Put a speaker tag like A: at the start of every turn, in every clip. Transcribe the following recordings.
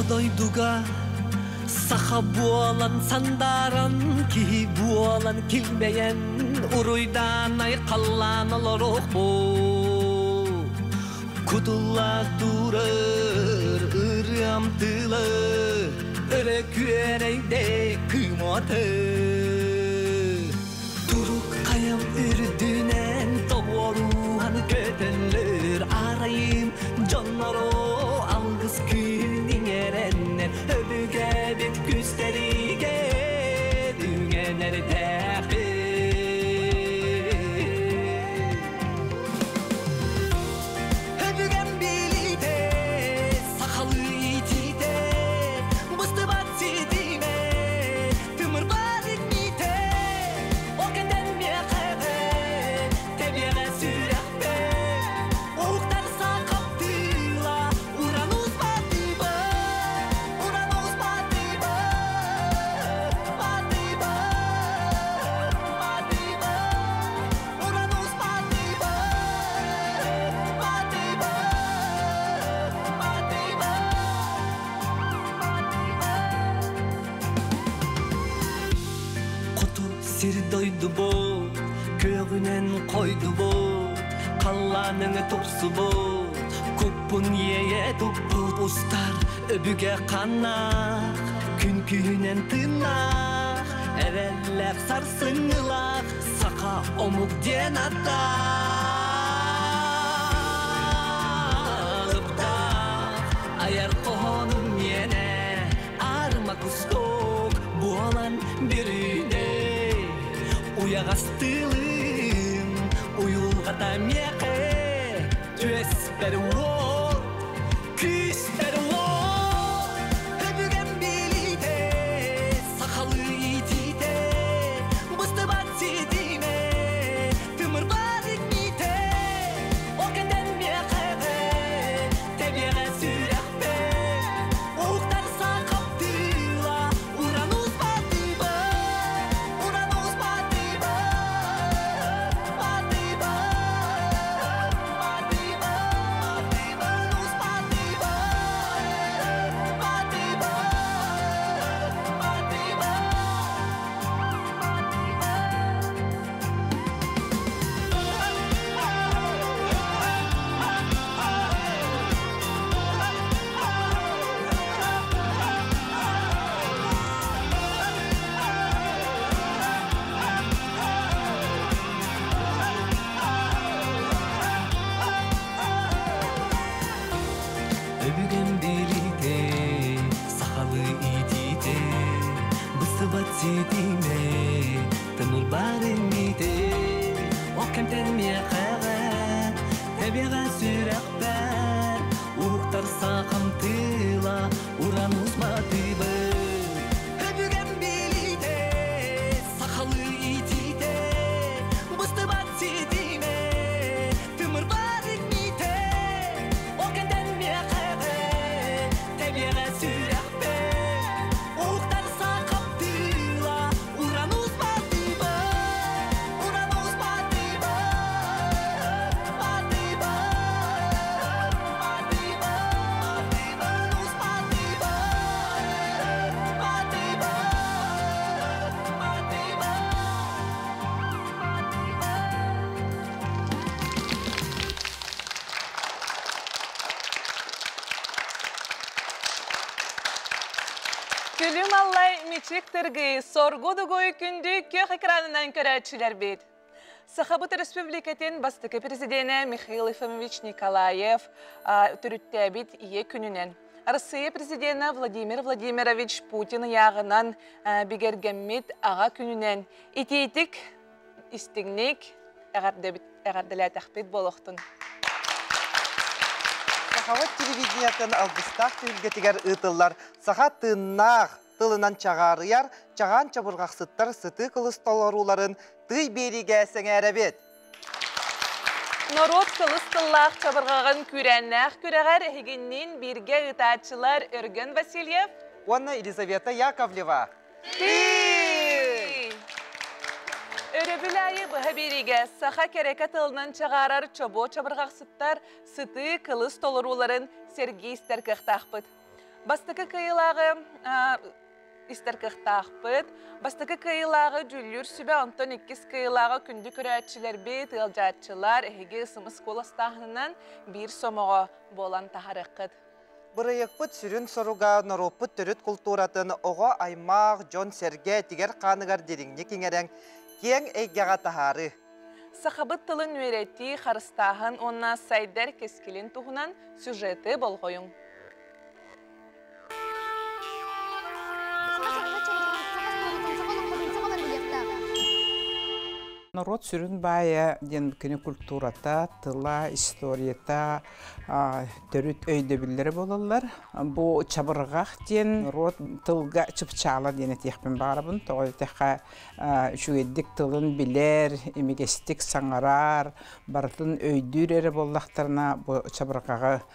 A: дойдуга саха буолан сандааран, киһи буолан килбэйэн, уруйдаан айхаллаан олоруохпут. Кутулла турар ырыам тыла, өрө күөрэйдэ кыыматы. Турук хайам үрдүнэн тоҕуоруһан көтөллөр арайым дьонноро алгыс күүһүн иҥэрэннэр өбүгэбит күстэригэр үҥэнэрдээхпит. Өбүгэм билиитэ, сахалыы иитиитэ, быстыбат ситимэ, тымырбар иҥмитэ, ол кэнтэн миэхэҕэ, тэбиэҕэ сүрэхпэ, уһуктар сахам тыла, уран уус батыба, уран уус батыба, батыба, батыба, уран уус батыба, батыба, батыба. Хоту сир дойдубут, күөҕүнэн хойдубут, халлааныҥы тупсубут, куппун иэйэ туппут устар өбүгэ ханнаах, күн күһүнэн тыыннаах, эрэллээх сарсыҥҥылаах саха омук диэн аттаах, айар хоһоонум миэнэ, аарыма кустук буолан бүрүйдэ уйаҕас тыылым уйулҕата миэхэ түөспэр уот күүспэр уот өбүгэм билиитэ сахалыы иитиитэ быстыбат ситимэ тымырбар иҥмитэ ол кэнтэн миэхэҕэ тэбиэҕэ сүрэхпэ уһуктарса хаптыыла уран успатыба уран успатыба батыба батыба батыба успатыба батыба батыба. Өбүгэм билиитэ, сахалыы иитиитэ, быстыбат ситимэ, тымырбар иҥмитэ. Ол кэмтэн миэхэҕэ, тэбиэҕэ сүрэхпэр, уһуктар саахам тыла, уран усматыбы. Өбүгэм билиитэ, сахалыы иитиитэ, быстыбат ситимэ, тымырбар иҥмитэ. Ол кэнтэн миэхэҕэ, тэбиэҕэ сүрэхпэ, уһуктар саахам тыла, уран успатыба, уран успатыба, батыба, батыба, батыба, успатыба, батыба, батыба.
B: Күлүм аллай мичик тыргый, соргу дугуй күндү күөх экранынан көрөөччүлэрбит. Сахабыт Республикатын бастакы президенэ Михаил Ефимович Николаев төрүттээбит ийэ күнүнэн Арассыыйа президенэ Владимир Владимирович Путин ыйааҕынан бигэргэммит аҕа күнүнэн итиитик, истиҥник эҕэрдэлээтэхпит буолуохтун.
C: Сахабыт телевидениетын алгыстаах түһүлгэтигэр ыытыллар саха тыыннаах тылынан чаҕаарыйар чаҕаан чабырҕахсыттар сытыы кылыс толорууларын тый биэриигэ сэҥээрэбит.
B: Норуот кылыс тыллаах чабырҕаҕын күүрээннээх күрэҕэр эһигинниин бииргэ ыытааччылар Өргөн Васильев
C: уонна Елизавета Яковлева.
B: Тыый! Өрөбүл аайы быһа биэриигэ саха кэрэкэ тылынан чаҕаарар чобуо чабырҕахсыттар сытыы кылыс толорууларын сэргии истэр кыахтаахпыт. Бастакы кыайыылааҕы истэр кыахтаахпыт. Бастакы кыайыылааҕы дьүүллүүр сүбэ, онтон иккис кыайыылааҕы күндү көрөөччүлэрбит, ыалдьааччылар, эһиги сымыс куоластааһынынан биир сомоҕо буолан таһарыаххыт.
C: Бырайыакпыт сүрүн соруга норуоппут төрүт култууратын оҕо аймах, дьон-сэргэ тигэр-хааныгар дириҥник иҥэрэн, киэҥ эйгэҕэ таһаарыы.
B: Сахабыт тылын үөрэтии, харыстааһын уонна сайдар кэскилин туһунан сюжеты болҕойуҥ.
D: Норуот сүрүн баайа диэн кини культурата, тыла, историята, төрүт өйдөбүллэрэ буолаллар. Бу чабырҕах диэн норуот тылга чыпчаала диэн этиэхпин баҕарабын. Тоҕо диэтэххэ, үчүгэйдик тылын билэр, имигэстик саҥарар, барытын өйдүүр эрэ буоллахтарына бу чабырҕаҕы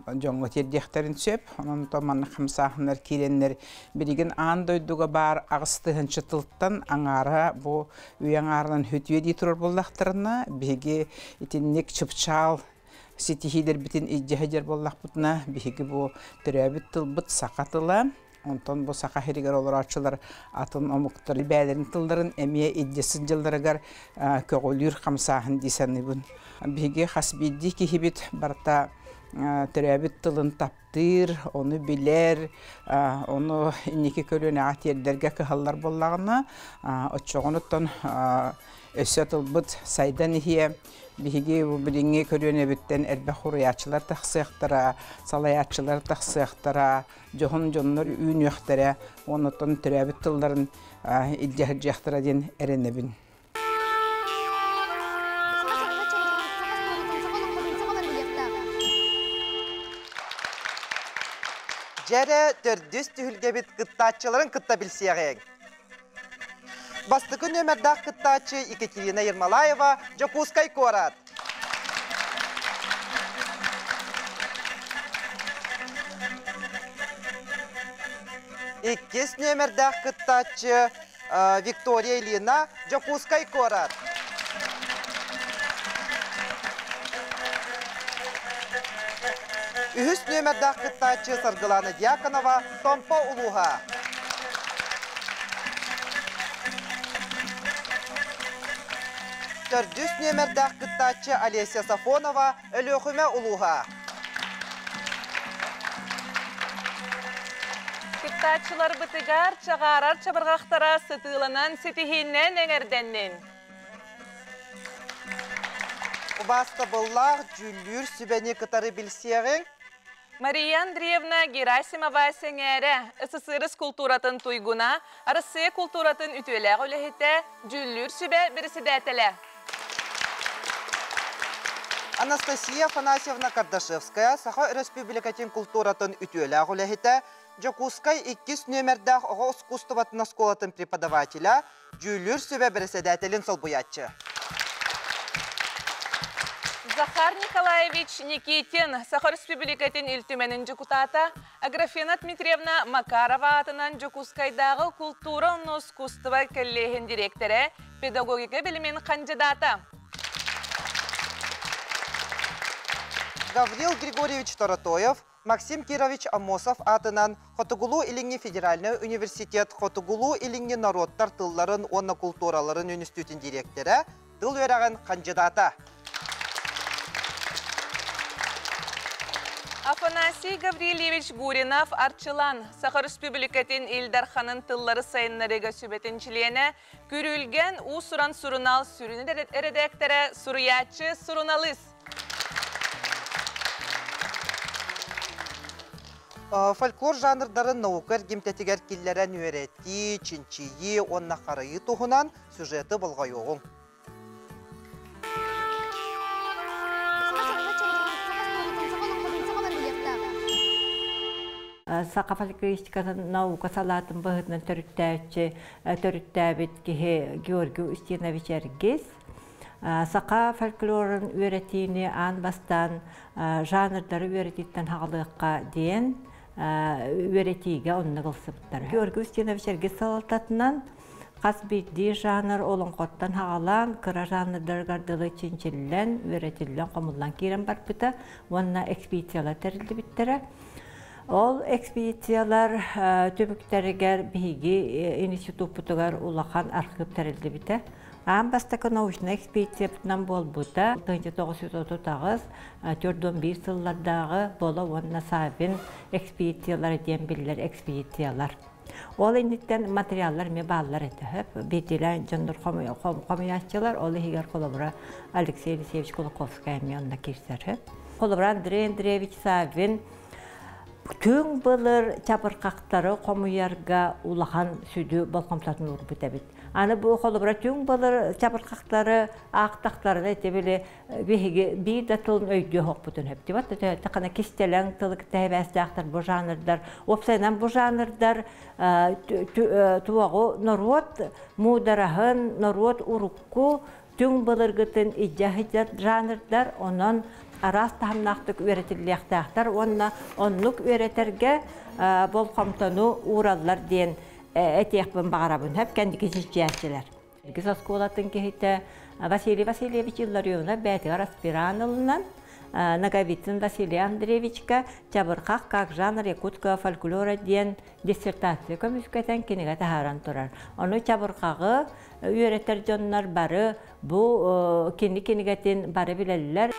D: дьоҥҥо тиэрдиэхтэрин сөп. Онон маннык хамсааһыннар киирэннэр билигин аан дойдуга баар 8 тыһыынча тылтан аҥаара бу үйэ аҥаарынан хүтүө дии турар буоллахтарына, биһиги итинник чыпчаал ситиһиилэрбитин илдьэ сылдьар буоллахпытына, биһиги бу төрөөбүт тылбыт саха тыла, онтон бу саха сиригэр олорооччулар атын омуктар бэйэлэрин тылларын эмиэ илдьэ сылдьалларыгар көҕүлүүр хамсааһын дии саныыбын. Биһиги хас биирдии киһибит барыта төрөөбүт тылын таптыыр, ону билэр, ону инники көлүөнэҕэ тиэрдэргэ кыһаллар буоллаҕына, оччоҕунуттан өссө тылбыт сайдан иһиэ. Биһиги бу билиҥҥи көлүөнэбиттэн элбэх хуруйааччылар тахсыахтара, салайааччылар тахсыахтара, дьоһун дьоннор үүнүөхтэрэ, оннуттан төрөөбүт тылларын илдьэ сылдьыахтара диэн эрэнэбин.
C: Дьэрэ төрдүс түһүлгэбит кыттааччыларын кытта билсиэҕиҥ. Бастакы нүөмэрдээх кыттааччы Екатерина Ермолаева, Дьокуускай куорат. Иккис нүөмэрдээх кыттааччы Виктория Ильина, Дьокуускай куорат. Үһүс нүөмэрдээх кыттааччы Саргылана Дьяконова, Томпо улууһа. Төрдүс нүөмэрдээх кыттааччы Олеся Сафонова, Өлүөхүмэ улууһа.
B: Кыттааччыларбытыгар чаҕаарар чабырҕахтара сытыыланан ситиһииннэн эҥэрдэннин.
C: Убаастабыллаах дьүүллүүр сүбэни кытары билсиэҕиҥ.
B: Мария Андреевна Герасимова сэҥээрэ, СССР култууратын туйгуна, Арассыыйа култууратын үтүөлээх үлэһитэ, дьүүллүүр сүбэ бэрэссэдээтэлэ.
C: Анастасия Афанасьевна Кардашевская Саха Өрөспүүбүлүкэтин култууратын үтүөлээх үлэһитэ, Дьокуускай иккис нүөмэрдээх оҕо ускуустубатын оскуолатын преподавателя, дьүүллүүр сүбэ бэрэссэдээтэлин солбуйааччы.
B: Захар Николаевич Никитин, Саха Республикатын Ил Түмэнин дьокутаата, Аграфена Дмитриевна Макарова аатынан Дьокуускайдааҕы култуура уонна ускуустуба кэллиэһин дириэктэрэ, педагогика билимин хандьыдаата.
C: Гаврил Григорьевич Торотоев, Максим Кирович Аммосов аатынан Хотугулуу-Илиҥҥи федеральнай университет Хотугулуу-Илиҥҥи норуоттар тылларын уонна култуураларын үнүстүүтүн дириэктэрэ, тыл үөрэҕин хандьыдаата.
B: Афанасий Гаврильевич Гуринов Арчылан, Саха Республикатын Ил Дарханын тыллары сайыннарыыга сүбэтин чилиэнэ, Күрүлгэн уус-уран сурунаал сүрүн эрэдээктэрэ, суруйааччы, суруналыыс.
C: Фольклор жанрдарын наука эргимтэтигэр киллэрэн үөрэтии, чинчийии уонна харайыы туһунан сюжеты болҕойуоҕуҥ.
E: Саха фольклористикатын наука салаатын быһыытынан төрүттээччи, төрүттээбит киһи Георгий Устинович Эргис. Саха фольклорун үөрэтиини аан бастаан жанрдары үөрэтииттэн хаҕалыахха диэн үөрэтиигэ оннук ылсыбыттар. Георгий Устинович Эргис салалтатынан хас биирдии жанр олоҥхоттон хаҕалаан кыра жанрдарыгар дылы чинчиллэн, үөрэтиллэн, хомуллан киирэн барбыта уонна экспедициялар тэриллибиттэрэ. Ол экспедициялар түмүктэригэр биһиги институппутугар улахан архыып тэриллибитэ. Аан бастакы научнай экспедициябытынан буолбута 1938 41 сыллардааҕы Бола уонна Саввин экспедициялара диэн биллэр экспедициялар. Ол инниттэн материаллар эмиэ бааллар этэ. Биирдиилээн дьоннор хомуйааччылар, ол иһигэр холобура Алексей Алексеевич Кулаковскай эмиэ онно киирсэр. Холобура Андрей Андреевич Саввин түҥ былыр чабырҕахтары хомуйарга улахан сүдү болҕомтотун уурбут эбит. Аны бу холобура түҥ былыр чабырҕахтары аахтахтарына ити били биһиги биир да тылын өйдүө оһохпутун сөптүбэт. Тахана кистэлэҥ тылы тэһэбээстээхтэр бу жанрдар. Уопсайынан бу жанрдар туоҕу норуот муудараһын, норуот урукку түҥ былыргытын илдьэ сылдьар жанрдар, онон араас таһымнаахтык үөрэтиллиэхтээхтэр уонна оннук үөрэтэргэ болҕомтону уураллар диэн этиэхпин баҕарабын. Хөп кэнники чинчийээччилэр. Эргис оскуолатын киһитэ Василий Васильевич Илларионов бэйэтигэр аспирант ылынан Ноговицын Василий Андреевичка «Чабырҕах как жанр якутского фольклора» диэн диссертация көмүскэтэн кинигэ таһааран турар. Ону чабырҕаҕы үөрэтэр дьоннор бары бу кини кинигэтин бары билэллэр.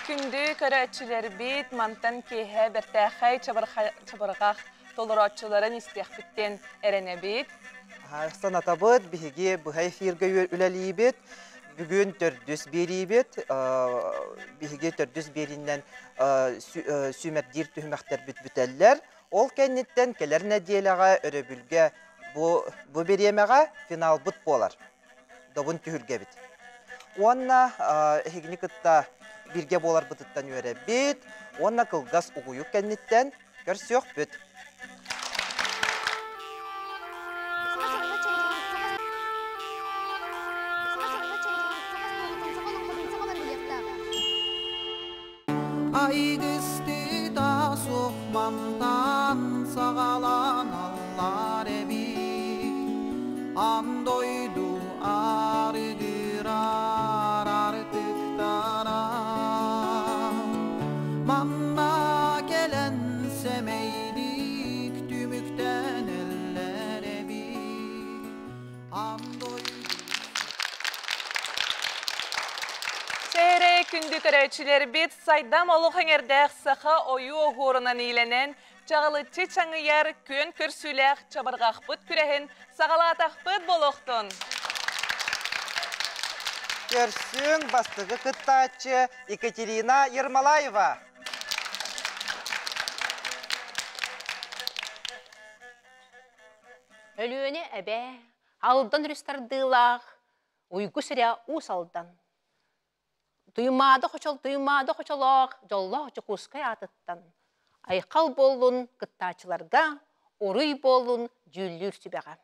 B: Күндү көрөөччүлэрбит, мантан киэһэ бэртээхэй чабырҕах толорооччуларын истиэхпиттэн эрэнэбит.
C: Санатабыт, биһиги быһа эфиргэ үлэлиибит. Бүгүн төрдүс биэриибит. Биһиги төрдүс биэриинэн сүүмэрдиир түһүмэхтэрбит бүтэллэр. Ол кэнниттэн кэлэр нэдиэлэҕэ өрөбүлгэ бу, бу бириэмэҕэ финалбыт буолар. Добун түһүлгэбит. Уонна эһигини кытта бииргэ буоларбытыттан үөрэбит уонна кылгас угуйук кэнниттэн көрсүөхпүт.
A: Айгыстыта суох мантан саҕаланаллар эбит Аан дойду арыгырар артыктара Манна кэлэн сэмэйдик түмүктэнэллэр эбит Аан дойду
B: Сэрэ күндү көрөөччүлэрбит сайдам олох эҥэрдээх саха ойуу оһуорунан иилэнэн, чаҕылыччы чаҥыйар күөн көрсүүлээх чабырҕахпыт күрэһин саҕалаатахпыт болохтун!
C: Көрсүҥ бастакы кыттааччы Екатерина Ермолаева.
F: Өлүөнэ эбэ, Алдан өрүс тардыылаах, Уйгу сирэ Уус Алдан. Туймаада хочол Туймаада хочолоох дьоллоох Дьокуускай аатыттан айхал буоллун кыттааччыларга, уруй буоллун дьүүллүүр сүбэҕэ.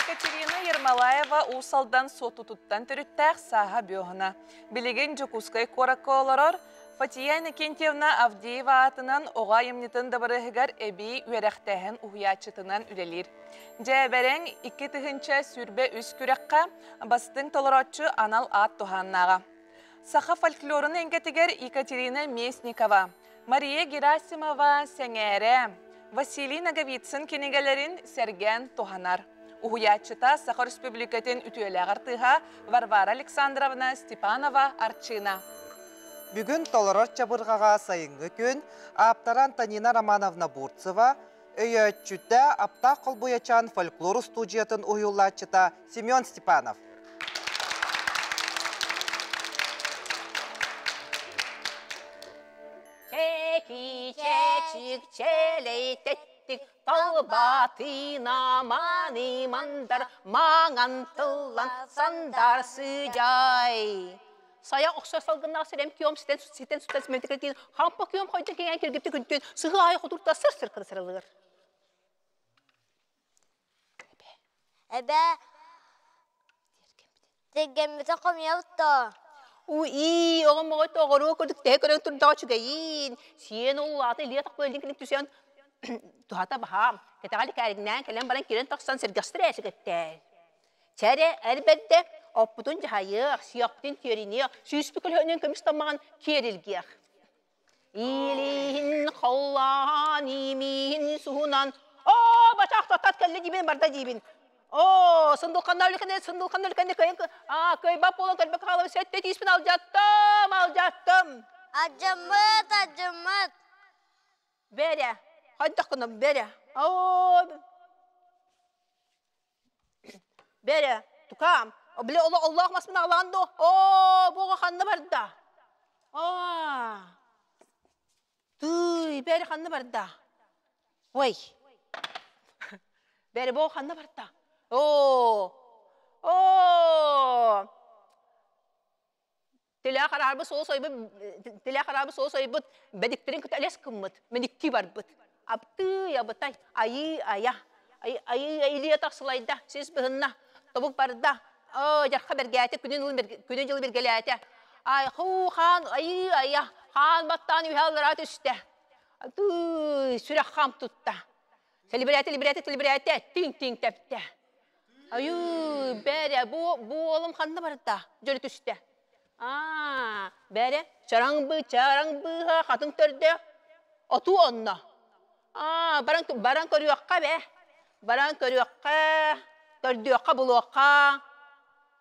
B: Екатерина Ермолаева Уус Алдан Суоттутуттан төрүттээх сааһа бөһүнэ. Билигин Дьокуускай куоракка олорор Фатия Иннокентьевна Авдеева аатынан оҕо айымньытын дабарыһыгар эбии үөрэхтээһин уһуйааччытынан үлэлиир. Дьээбэрэҥ 2023 күрэххэ бастыҥ толорооччу анал аат туһааннааҕа. Саха фольклорун эйгэтигэр Екатерина Местникова, Мария Герасимова Сэҥээрэ, Василий Ноговицын кинигэлэрин сэргээн туһанар. Уһуйааччыта Саха Өрөспүүбүлүкэтин үтүөлээх артыыһа Варвара Александровна Степанова Арчыына.
C: Бүгүн толорор чабырҕаҕа сайыҥҥы күн ааптара Антонина Романовна Бурцева, өйөөччүтэ Аптаах холбуйачаан фольклор устуудьуйатын уһуйуллааччыта Семен Степанов.
F: Чэки чэчик чэлэй тэттик талбатына маны мандар маҥан тыллан сандар сыдьай. Сайа охсор салгыннаах сирэм киом ситэн ситэн сутан симэнтикэтин хампа киом хойдон киҥэн киргипти күнтүн сыһы хотурта сыр сыр кырсырылыр.
G: Эбэ, тиргэммитин хомуйабыт дуо?
F: Уи, оҕом оҕо тоҕоруо курдук тэһэ көрөн турдаҕа үчүгэйин. Сиэн ол улаата илиэ тахпа илин түсэн туһата баһаам. Кэтэҕэл кээригнээн кэлэн баран кирэн тахсан сэргэхситэр ээсикэттэй. Чэрэ эрбэрдэ оппутун дьаһайыах, сиэхпитин түөриниэх, сүүспүт көлөһүнүн көмүс таммаҕын киэрилгиэх. Илиһин холлаан, имиин суһунан, оо, бачаах таттат кэллэ диибин, барда диибин. Оо, сындылханна үлэкэнэ, сындылханна үлэкэнэ кыайан, аа, кыайбат буолан көрбөккө хаалабын, сэттэ тииспин алдьаттым, алдьаттым.
G: Алдьаммыт, алдьаммыт.
F: Бэрэ, хайдах гынам, бэрэ. Оо, Бэрэ, тукаам, били оллоох маспын аҕалаан дуо? Оо, бу оҕо ханна барда? Аа, тыый, бэрэ ханна барда? Ой, бэрэ бу оҕо ханна барда? Оо, оо, Тилээх хараарбыт суол сойбут, тилээх хараарбыт суол сойбут, бэдиктэрин кытта элэс гыммыт, мэниктии барбыт. Аптыы абытай, айыы айа, айыы айылыйа тахсылайда, сис быһынна, тобук барда, оо, дьарха бэргээтэ, күнүн күнүн дьылы биргэлээтэ. Ай, хуу, хаан, айыы айа, хаан баттаан үһэ аллараа түстэ. Тыы, сүрэх хам тутта. Тэлибирээтэ, тэлибирээтэ, тэлибирээтэ, тиҥ-тиҥ тэптэ. Айыы, бээрэ, бу, бу уолум ханна барда? Дьөлө түстэ. Аа, бээрэ, чараҥ бы, чараҥ быыһа, хатыҥ төрдө, отуу онно. Аа, баран, баран көрүөххэ бээ. Баран көрүөххэ, көрдүөххэ, булуохха.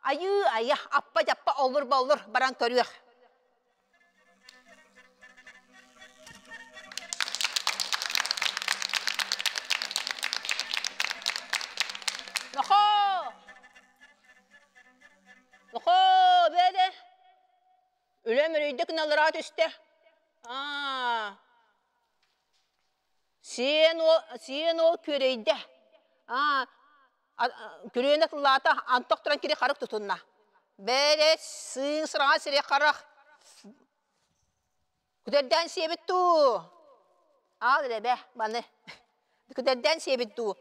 F: Айыы, айа, аппа-дьаппа оллур-боллур, баран көрүөх. Нохоо! Нохоо, бэдэ! Үлэм өрүйдэ гыналлара түстэ. Аа. Сиэн уол, сиэн уол күөрэйдэ. Аа, күрүөнэ тыллаата, антох туран кири харык тутунна. Бээрэ, сыыҥ сыраҕа сири харах. Күдэрдээн сиэбит дуу? Аал эрэ маны. Күдэрдээн сиэбит дуу?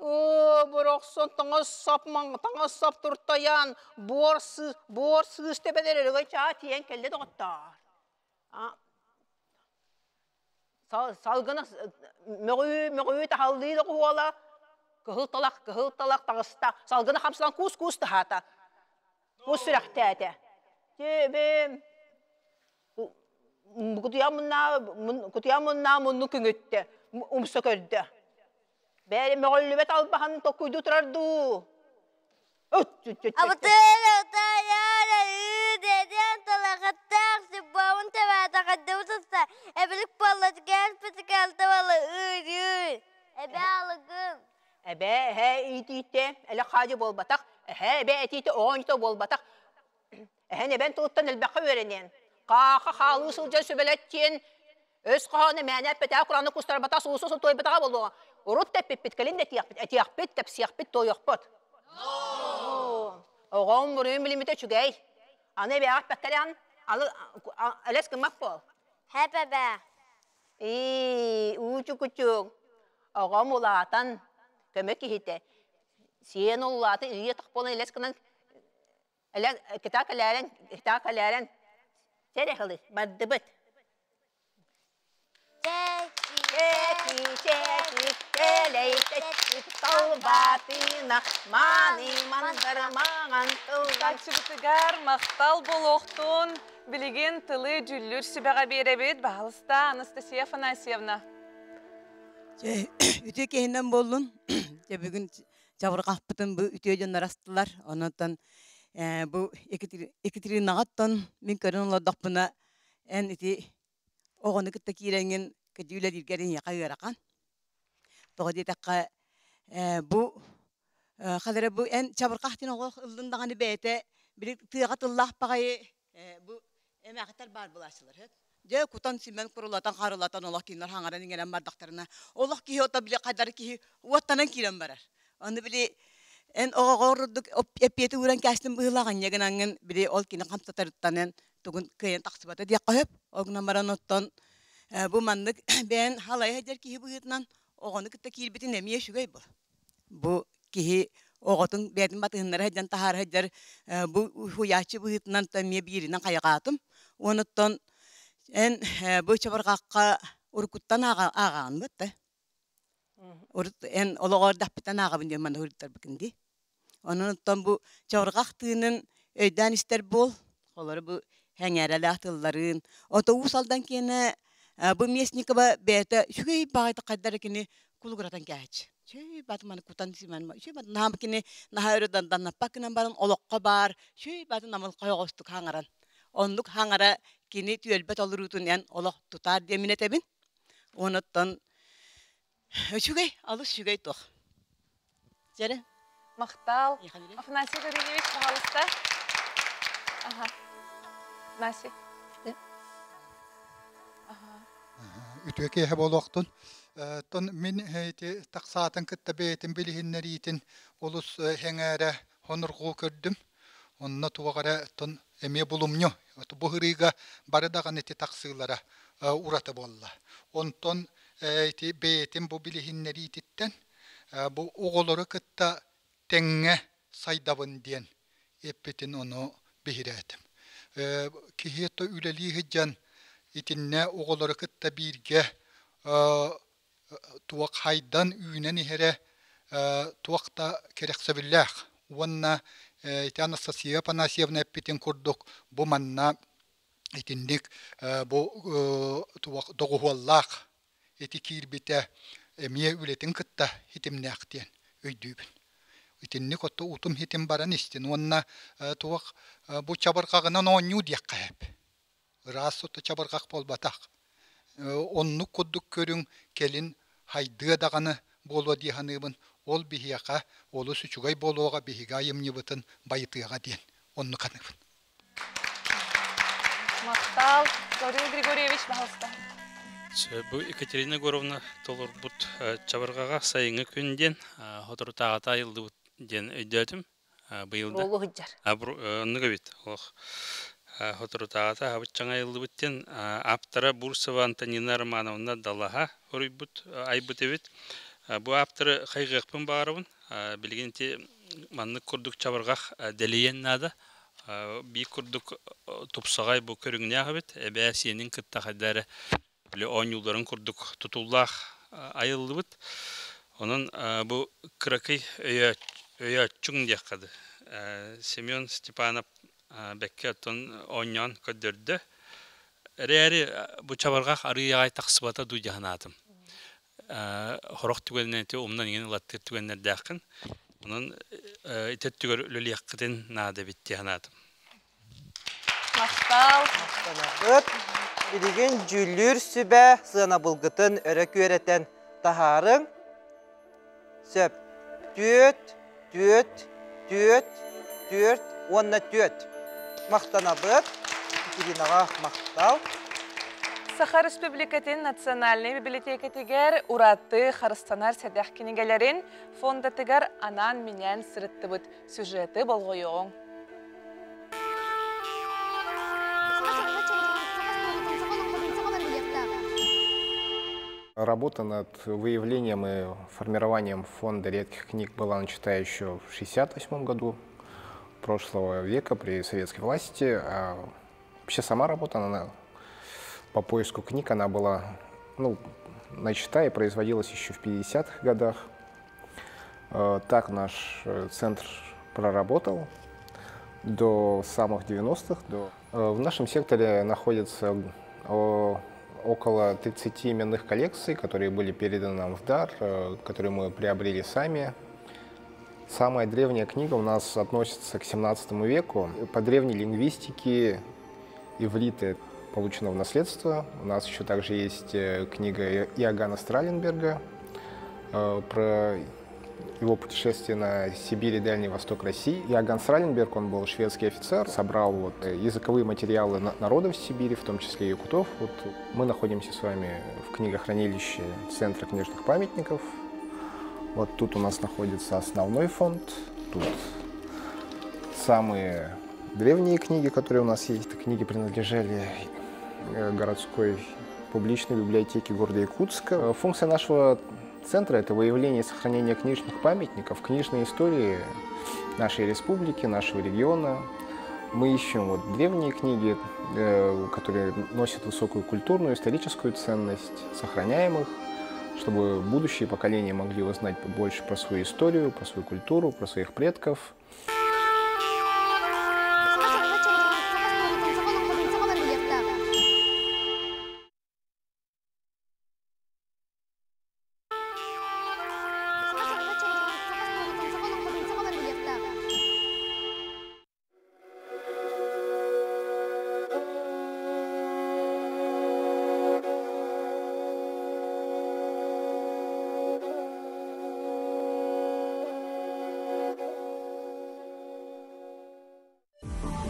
F: Оо, борохсон таҥас сап таҥас сап туртайан, буор сыы, буор сыыс тэбэнэр өрөгөй чаа тиийэн кэллэ доҕоттоор. Салгына мөҕүү мөҕүү таһаллыы да куһуола кыһыл талах кыһыл талах таҕыста салгына хамсанан куус куус таһаата куус сүрэхтээтэ Түбүм кутуйа муннаа кутуйа муннаа мунну күҥүттэ умса көрдө бэйэ мөҕүллүбэт албаһын токкуйдуу турар дуу Эбээ эһээ иитиитэ элэ хаадьы буолбатах, эһээ эбээ этиитэ оонньута буолбатах. Эһэн эбэн тылыттан элбэххэ үөрэниэн. Хааха хаалыы сылдьан сүбэлэттиэн, өс хоһооно мээнэ эппэтэҕэ курааны кустарбатах сулусу сутуойбатаҕа буолуоҕа. Урут да эппиппит, кэлин да этиэхпит, этиэхпит, тэпсиэхпит, туойуохпут. Оҕом буруйун билиммитэ үчүгэй. Аны эбээҕэ эппэккэрээн, алы элэс гыммат буол.
G: Хэп эбээ.
F: Ии, уучукучук. Оҕом улаатан, көмө киһитэ. Сиэн улаатан, илии атах буолан элэс гынан Кытаа кэлээрэн, кытаа кэлээрэн, чэ бардыбыт. Чэки, чэки, кэлэй тэттик талбатына, мааны мандар маҥан тылга.
B: Чыбытыгар махтал буолуохтун. Билигин тылы дьүллүр сүбэҕэ биэрэбит. Баһалыста Анастасия Афанасьевна.
H: Үтүө киһинэн буоллун. Дьэ бүгүн чабырҕахпытын бу үтүө дьоннор астылар. Онон бу Екатеринаҕаттан мин көрөн олордохпуна эн ити оҕону кытта киирэҥҥин кэдии үлэлииргэр эйиэхэ ыарахан. Тоҕо диэтэххэ бу хадара бу эн чабырҕах диэн оҕо ыллын даҕаны бэйэтэ били тыаҕа тыллаах баҕайы бу эмээхиттэр баар буолааччылар Дьэ кутан-симэн курулатан харылатан олох кинилэр хаҥаран иҥэрэн бардахтарына олох киһи ото били хайдар киһи уоттанан киирэн барар. Аны били эн оҕоҕо ордук эппиэти ууран кээстин быһыылаах инньэ гынаҥҥын били ол кини хамсатарыттанан тугун кыайан тахсыбата диэххэ сөп. Ол гынан баран оттон бу маннык бэйэн халайа сылдьар киһи быһыытынан оҕону кытта киирбитин эмиэ үчүгэй буол. Бу киһи оҕотун бэйэтин батыһыннара сылдьан таһаара сылдьар бу уһуйааччы быһыытынан эмиэ бииринэн хайҕаатым. Уонуттан эн бу чабырҕахха уруккуттан ааҕаҕын да? Урут эн олоҕор даппыттан ааҕабын диэн манна суруйтарбыккын дии. Онон оттон бу чабырҕах тыынын өйдөөн истэр буол. Холору бу хэҥээрэлээх тылларын. Ото Уус Алдан киэнэ бу Местникова бэйэтэ үчүгэй баҕайытык хайдара кини кулугуратан кээһэччи. Үчүгэй баҕайытык маны кутан симэн үчүгэй баҕайытык наһаа кини наһаа өрө даннаппак гынан баран олоххо баар үчүгэй баҕайытык намылхай оҕустук хаҥаран. Оннук хаҥара кини түөлбэ толоруутун эн олох тутаар диэн мин этэбин. Онуттан үчүгэй, алыс үчүгэй туох. Дьэрэ.
B: Махтал. Афанасий Гаврильевич, пожалуйста. Ага. Наси.
I: Үтүө киэһэ буолуохтун. Тон мин ити тахсаатын кытта бэйэтин билиһиннэриитин олус сэҥээрэ хонурҕуу көрдүм. Онно туох эрэ тон эмиэ булумньу. Бу ырыыга бары даҕаны ити тахсыылара ураты буолла. Онтон ити бэйэтин бу билиһиннэриититтэн бу оҕолору кытта тэҥҥэ сайдабын диэн эппитин ону биһирээтим. Киһи то үлэлии сылдьан итиннэ оҕолору кытта бииргэ туох хайдан үүнэн иһэрэ туох да кэрэхсэбиллээх уонна ити Анастасия Афанасьевна эппитин курдук бу манна итинник бу туох доҕуһуоллаах ити киирбитэ эмиэ үлэтин кытта хитимнээх диэн өйдүүбүн. Итинник отто утум хитим баран истин уонна туох бу чабырҕаҕынан оонньуу диэххэ сөп. Ыраас отто чабырҕах буолбатах. Оннук курдук көрүҥ кэлин хайдыа даҕаны буолуо дии саныыбын. Ол биһиэхэ олус үчүгэй буолуоҕа, биһиги айымньыбытын байытыаҕа диэн оннук саныыбын.
B: Махтал. Гаврил Григорьевич, пожалуйста.
J: Бу Екатерина Егоровна толорбут чабырҕаҕа сайыҥҥы күн диэн соторутааҕыта айыллыбыт диэн өйдөөтүм. Быйыл да.
F: Буолу сылдьар.
J: Оннук эбит. Олох соторутааҕыта аһабыт айыллыбыт диэн ааптара Бурцева Антонина Романовна Далаһа хоруйбут айбыт эбит. Бу ааптары хайҕыахпын баҕарабын. Билигин ити маннык курдук чабырҕах дэлийэн наада. Биир курдук тупсаҕай бу көрүҥнээх эбит. Эбээ сиэнин кытта хайда эрэ били оонньууларын курдук тутуллаах айыллыбыт. Онон бу кыракый өйөөччүҥ диэххэ дыы. Семен Степанов бэккэ оттон оонньоон көрдөрдө. Эрээри бу чабырҕах арыый аҕай тахсыбата дуу дии санаатым. Хорох түгэнинэн ити умнан иҥин ылаттыыр түгэннэрдээххин. Онон ити өттүгэр үлэлиэххитин наада эбит дии санаатым.
B: Махтал.
C: Махтанабыт. Билигин дьүүллүүр сүбэ сыанабылгытын өрө күөрэтэн таһаарыҥ. Сөп. Түөт, түөт, түөт, түөрт уонна түөт. Махтанабыт. Екатеринаҕа махтал.
B: Саха Республикатын национальнай библиотекатыгар ураты харыстанар сэдэх кинигэлэрин фондатыгар анаан-минээн сырыттыбыт сюжеты болҕойуоҕуҥ.
K: Работа над выявлением и формированием фонда редких книг была начата еще в 1968 году прошлого века при советской власти. А вообще сама работа она, по поиску книг, она была ну, начата и производилась еще в 50-х годах. Так наш центр проработал до самых 90-х. До... В нашем секторе находится около 30 именных коллекций, которые были переданы нам в дар, которые мы приобрели сами. Самая древняя книга у нас относится к 17 веку. По древней лингвистике иврита получена в наследство. У нас еще также есть книга Иоганна Страленберга про его путешествие на Сибирь и Дальний Восток России. Иоганн Страленберг, он был шведский офицер, собрал вот языковые материалы народов Сибири, в том числе якутов. Вот мы находимся с вами в книгохранилище Центра книжных памятников. Вот тут у нас находится основной фонд. Тут самые древние книги, которые у нас есть. Книги принадлежали городской публичной библиотеке города Якутска. Функция нашего центра – это выявление и сохранение книжных памятников, книжной истории нашей республики, нашего региона. Мы ищем вот древние книги, которые носят высокую культурную, историческую ценность, сохраняем их, Чтобы будущие поколения могли узнать больше про свою историю, про свою культуру, про своих предков.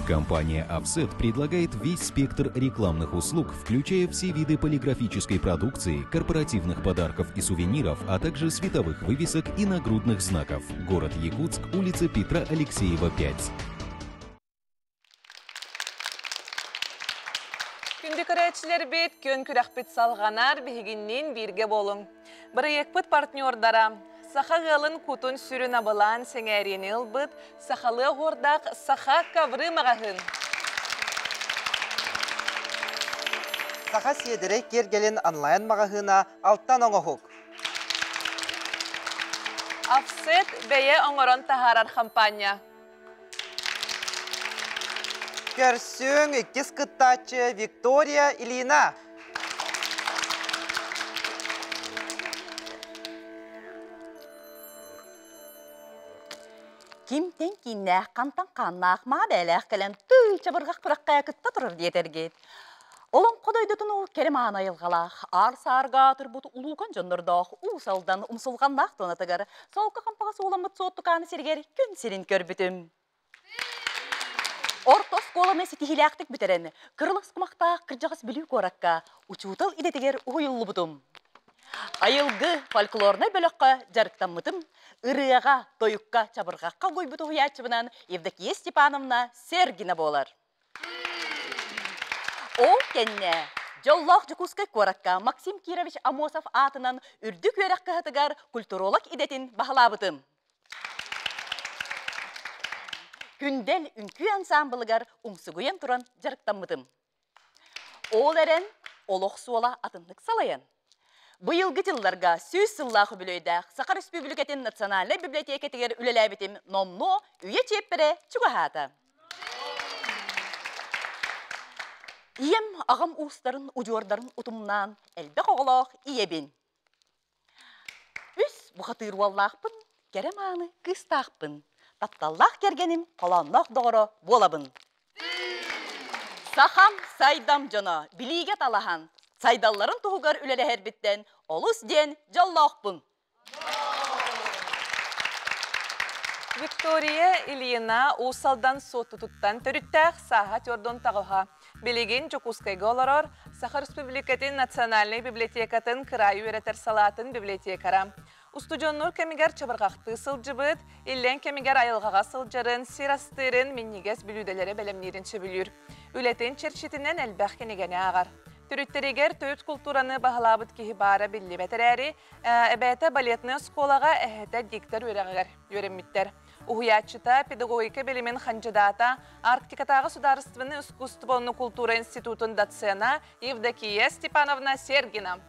L: Компания Offset предлагает весь спектр рекламных услуг, включая все виды полиграфической продукции, корпоративных подарков и сувениров, а также световых вывесок и нагрудных знаков. Город Якутск, улица Петра Алексеева, 5.
B: Күндү көрөөччүлэрбит, күөн күрэхпит салҕанар, биһигинниин бииргэ буолуҥ. Бырайыакпыт партнердара Саха ыалын кутун сүрүн абылаан сэҥээриини ылбыт сахалыы оһуордаах Саха ковры маҕаһыын.
C: Саха сиэдэрэй киэргэлин онлайн-маҕаһыына Алтан оҥоһук.
B: Офсет бэйэ оҥорон таһаарар хампаанньа.
C: Көрсүөҥ иккис кыттааччы Виктория Ильина.
F: Кимтэн кииннээх, хантан хааннаах, маа бээлээх кэлэн тыы чабырҕах күрэххэ кытта турар диэтэргит. Олоҥхо дойдутун уу кэрэ-мааны айылҕалаах, аар-саарга аатырбыт улуукан дьоннордоох Уус Алдан умсулҕаннаах туонатыгар солко хампаҕа сууламмыт суоттукааны сиригэр күн сирин көрбүтүм. Орто оскуоланы ситиһиилээхтик бүтэрэн, кырылас кумахтаах кырдьаҕас Бүлүү куоракка учуутал идэтигэр уһуйуллубутум. Айылгы фольклорнай бөлөххө дьарыктаммытым, ырыаҕа, тойукка, чабырҕахха угуйбут уһуйааччыбынан Евдокия Степановна Сергина буолар. Ол кэннэ дьоллоох Дьокуускай куоракка Максим Кирович Амосов аатынан үрдүк үөрэх кыһатыгар культуролог идэтин баһылаабытым. Күндэл үҥкүү ансаамбылыгар умсугуйан туран дьарыктаммытым. Ол эрэн олох суола атыннык салайан. Быйылгы дьылларга 100 сыллаах үбүлүөйдээх Саха Республикатын национальнай библиотекатыгар үлэлээбитим номнуо үйэ чиэппэрэ чугаһаата. Ийэм аҕам уустарын удьуордарын утумнаан элбэх оҕолоох ийэбин. Үс бухатыыр уоллаахпын, кэрэ мааны кыыстаахпын. Тапталлаах кэргэним холоонноох доҕоро буолабын. Сахам сайдам дьоно билиигэ талаһан, сайдалларын туһугар үлэлэһэрбиттэн олус диэн дьоллоохпун.
B: Виктория Ильина Уус Алдан Суоттутуттан төрүттээх сааһа түөрт таҕыһа. Билигин Дьокуускайга олорор Саха Республикатын национальнай библиотекатын кыраайы үөрэтэр салаатын библиотекара. Устудьуоннуур кэмигэр чабырҕахтыы сылдьыбыт, иллэҥ кэмигэр айылҕаҕа сылдьарын, сир астыырын, минньигэс бүлүүдэлэри бэлэмниирин сөбүлүүр. Үлэтин чэрчитинэн элбэх кинигэни ааҕар. Төрүттэригэр төрүт култуураны баһылаабыт киһи баара биллибэт эрээри, эбээтэ балетнай оскуолаҕа эһэтэ диктор үөрэҕигэр үөрэммиттэр. Уһуйааччыта, педагогика билимин хандьыдаата, Арктикатааҕы судаарыстыбаннай искусство уонна култуура институтун доцена Евдокия Степановна Сергина.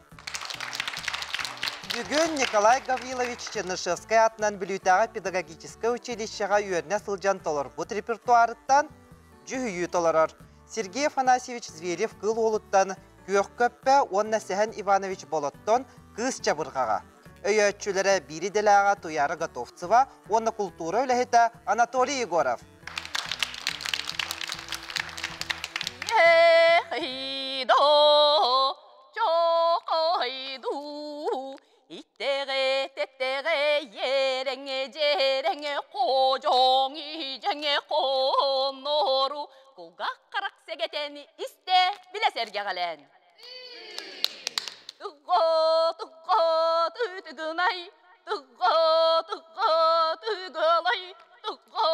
C: Бүгүн Николай Гаврилович Чернышевскай аатынан Бүлүүтээҕи педагогическай училищеҕа үөрэнэ сылдьан толорбут репертуарыттан дьүһүйүү толорор. Сергей Афанасьевич Зверев Кыыл Уолуттан Күөх Көппө уонна Сэһэн Иванович Болоттон Кыыс Чабырҕаҕа. Өйөөччүлэрэ биир идэлээҕэ Туяра Готовцева уонна култуура үлэһитэ Анатолий Егоров.
F: Ехидо, чокойду, иттэҕэ тэттэҕэ ерэҥэ дьэрэҥэ хожоҥ иһдьэҥэ хоннору кулгаах харах сэгэтэн истэ билэ сэргэҕэлээн. Тыгга тыгга тыгынай, тыгга тыгга тыгылай, тыгга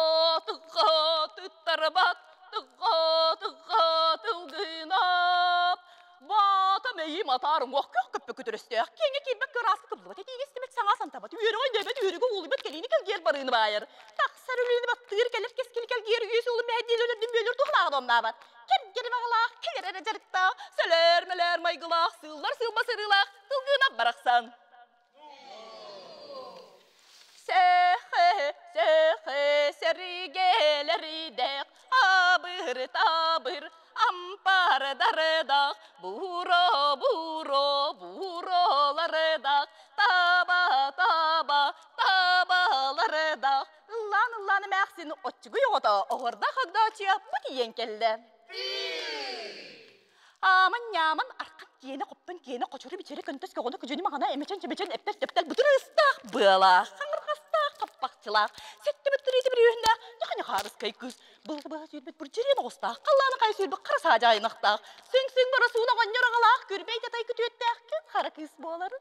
F: тыгга тыттарбат, тыгга тыгга тылгынап. Баата мэйим атаарым уох көх көппө көтөрөстөөх, киэҥэ киирбэт кырааска кыбыллыбат, этиигэ истибэт саҥа сантабат, үөрүҥ өйдөөбөт үөрүгэ уулуйбат кэлиини кэлгиэр барыыны баайар. Тахсар үлэни баттыыр, кэлэр кэскили кэлгиэр үс уулун мэһэйдиир өлөрдүн бүөлүр туһалааҕын омнаабат. Кэргэним аҕалаах, кэлэр эрэ дьарыктаах, сөлөр-мөлөр майгылаах, сыыллар сыылба сырыылаах, тылгыынап барахсан. Сөхө, сөхө, сэргэлэрдээх, абыр-табыр, ампардардаах, буро, буро, буролардаах, таба, таба, табалардаах, ыллаан ыллаан эмээхсин оччугуй оҕото оһуордаах огдоочуйа бу тиийэн кэллэ. Ааман-ньааман архан киэнэ хоптон киэнэ хочору бичэри көнтөс көҕөнө күдьүнү маҕана эмэчэн чэбэчэн эптэр тэптэр бытырыыстаах быалаах хаҥырҕастаах хаппахчылаах сэттэ бөттөрүүтэ бүрүөһүннээх ньаха-ньахаарыскай кыыс былы-быһа сүүрбүт бурдьириэн оҕустаах халлааны хайа сүүрбүт хара саадьаайынахтаах сүҥ-сүҥ боросуун оҕонньор аҕалаах күрбэй татай күтүөттээх күн хара кыыс буолар.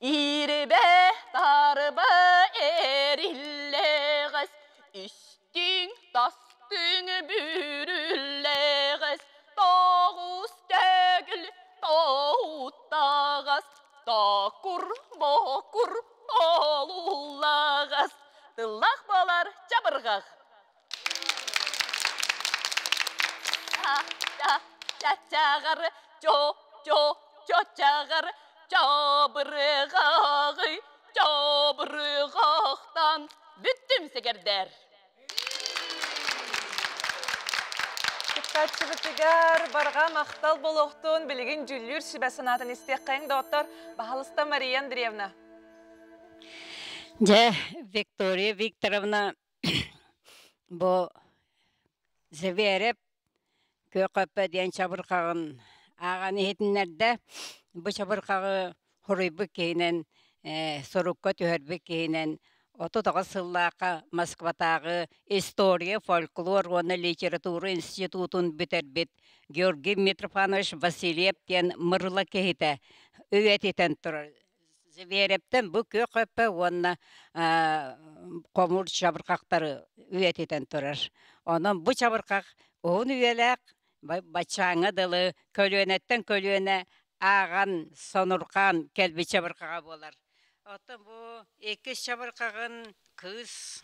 F: Ирбэ тарба эриллэҕэс, истиҥ тастыҥ бүрүллэҕэс, тоҕус төгүл тоһуттаҕас, токур бокур олуллаҕас, тыллаах буолар чабырҕах. Чачаҕар чо чо чочаҕар чабырҕаҕый чабырҕахтан бүттүм сэгэрдэр.
B: Кыттааччыбытыгар барҕа махтал буолуохтун билигин дьүллүүр сүбэ санаатын истиэххэйиҥ доҕоттор баһалыста Мария Андреевна.
M: Дьэ, Виктория Викторовна Бу Зверев Күөх диэн чабырҕаҕын ааҕан иһитиннэрдэ. Бу чабырҕаҕы хоруйбут киһинэн, сурукка түһэрбит киһинэн 39 сыллаахха Москватааҕы история, фольклор уонна литература институтун бүтэрбит Георгий Митрофанович Васильев диэн Мырыла киһитэ үйэтитэн турар. Зверевтэн бу күөх өппө уонна хомуур чабырҕахтары үйэтитэн турар. Онон бу чабырҕах уһун үйэлээх баччааҥҥа дылы көлүөнэттэн көлүөнэ ааҕан, сонурҕаан кэлбит чабырҕаҕа буолар. Оттон бу иккис чабырҕаҕын кыыс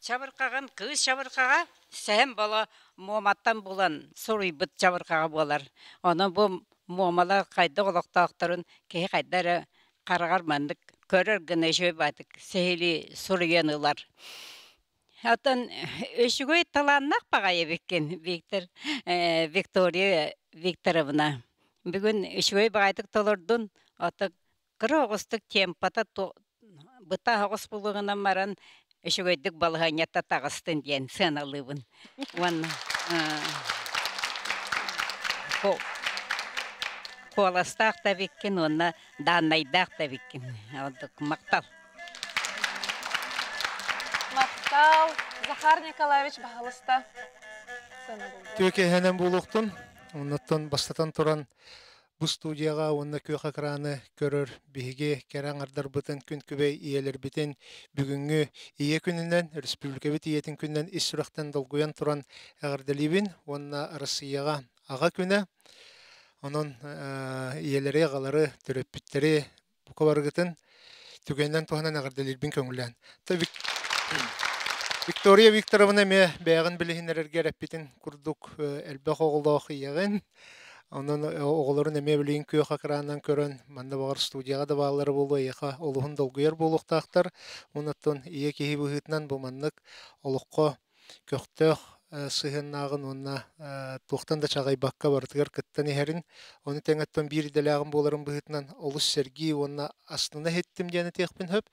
M: Чабырҕаҕын кыыс чабырҕаҕа Сэһэн Боло Муоматтан булан суруйбут чабырҕаҕа буолар. Онон бу Муомалар хайдах олохтоохторун киһи хайда эрэ хараҕар маннык көрөр гына үчүгэй баатык сиһилии суруйан ылар. Оттон үчүгэй талааннаах баҕайы эбиккин, Виктор Виктория Викторовна. Бүгүн үчүгэй баҕайытык толордун. Оттон Кыра оҕустук темпата быта оҕус булугунан баран үчүгэйдик балаһыанньата таҕыстын диэн сыаналыыбын. Уонна куоластаах да эбиккин уонна дааннайдаах да эбиккин. Ордук махтал.
B: Махтал. Захар Николаевич баһалыста.
N: Түөкэһэнэн буолуохтун. Оннуттан бастатан туран Бу студияҕа уонна күөх экраны көрөр биһиги кэрэ аҥардарбытын, күн күбэй ийэлэрбитин бүгүҥҥү Ийэ күнүнэн, республикабыт ийэтин күнүнэн ис сүрэхтэн долгуйан туран эҕэрдэлиибин уонна Россияҕа Аҕа күнэ. Онон ийэлэри, аҕалары, төрөппүттэри бука барыгытын түгэнинэн туһанан эҕэрдэлиирбин көҥүллээн. Виктория Викторовна эмиэ бэйэҕин билиһиннэрэргэ эрэппитин курдук элбэх оҕолоох ийэҕин. Онон оҕолорун эмиэ билигин күөх экранынан көрөн, манна баҕар студияҕа да бааллара буолуо, эйиэхэ олуһун долгуйар буолуохтаахтар. Онон ийэ киһи быһыытынан бу маннык олоххо көхтөөх сыһыаннааҕын уонна туохтан да чаҕыйбакка барытыгар кыттан иһэрин, ону тэҥэттэн биир идэлээҕим буоларын быһыытынан олус сэргии уонна астына иһиттим диэн этиэхпин сөп.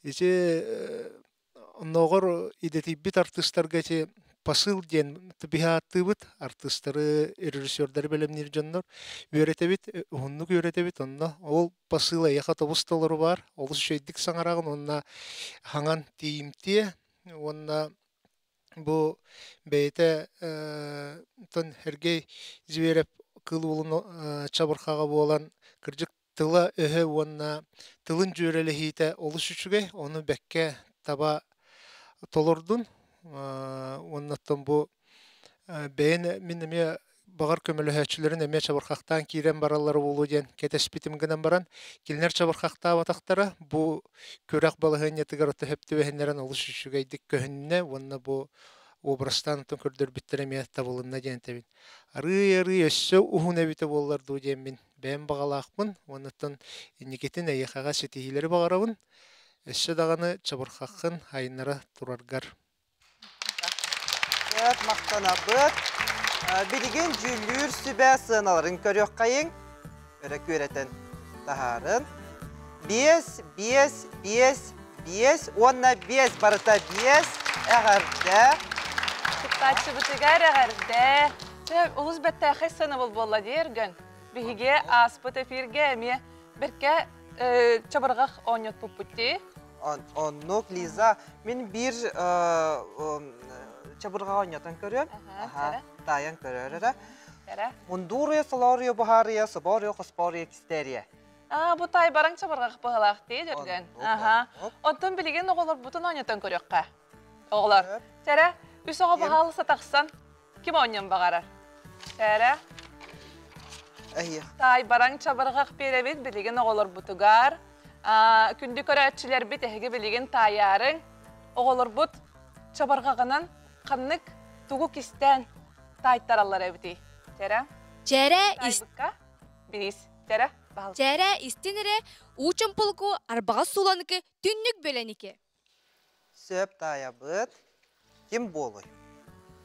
N: Ити оннооҕор идэтийбит артыыстарга ити посыл диэн биһи ааттыыбыт артыыстары, режиссердары бэлэмниир дьоннор үөрэтэбит, уһуннук үөрэтэбит. Онно ол посыл эйиэхэ тобус толору баар, олус үчүгэйдик саҥараҕын уонна хаҥан тиийимтиэ уонна бу бэйэтэ тон Сергей Зверев кыл уолун чабырҕаҕа буолан кырдьык тыла-өһө уонна тылын дьүөрэлэһиитэ олус үчүгэй, ону бэккэ таба толордун. Уонна оттон бу бэйэн мин эмиэ баҕар көмөлөһөөччүлэрин эмиэ чабырҕахтаан киирэн бараллара буолуо диэн кэтэспитим гынан баран, кинилэр чабырҕахтаабатахтара бу күрэх балаһыанньатыгар ото сөп түбэһиннэрэн олус үчүгэйдик көһүннэ уонна бу образтаан отон көрдөрбүттэрэ эмиэ табылынна диэн этэбин. Арыый-арыый өссө уһун эбитэ буоллар дуу диэммин. бэйэм баҕалаахпын. Уоннаттан инникитин эйиэхэҕэ ситиһиилэри баҕарабын. Өссө даҕаны чабырҕаххын айыннара тураргар.
C: Сөп, махтанабыт. Билигин дьүүллүүр сүбэ сыаналарын көрүөххэйиҥ. Өрө күөрэтэн таһаарын. 5, 5, 5, 5 уонна 5 барыта 5 эҕэрдэ.
B: Кыттааччыбытыгар эҕэрдэ. Чэ, олус бэртээхэй сыанабыл буолла дии Өргөн. Биһиги ааспыт эфиргэ эмиэ бэркэ чабырҕах оонньотпуппут дии.
C: Оннук, Лиза, мин биир чабырҕаҕа оонньотон көрүөм. Таайан көрөр эрэ. Мундууруйа, солооруйа, буһаарыйа, собооруйа, хоспооруйа, кистерия.
B: Аа, бу таайбараҥ чабырҕах быһалаах дии Дөргөн. Аха. Оттон билигин оҕолорбутун оонньотон көрүөххэ. Оҕолор, Чэрэ, үс оҕо баһаалыса тахсан, ким оонньуон баҕарар? Чэрэ. Таайбараҥ чабырҕах биэрэбит билигин оҕолорбутугар. Күндү көрөөччүлэрбит эһиги билигин таайаарыҥ. Оҕолорбут чабырҕаҕынан ханнык тугу кистээн таайтараллар эбитий? Чэрэ.
O: Чэрэ,
B: Бириис. Чэрэ,
O: Чэрэ, истин эрэ, уу чомполуку арбаҕас сууланыкы түннүк бөлөники.
C: Сөп таайабыт. Ким буолуй?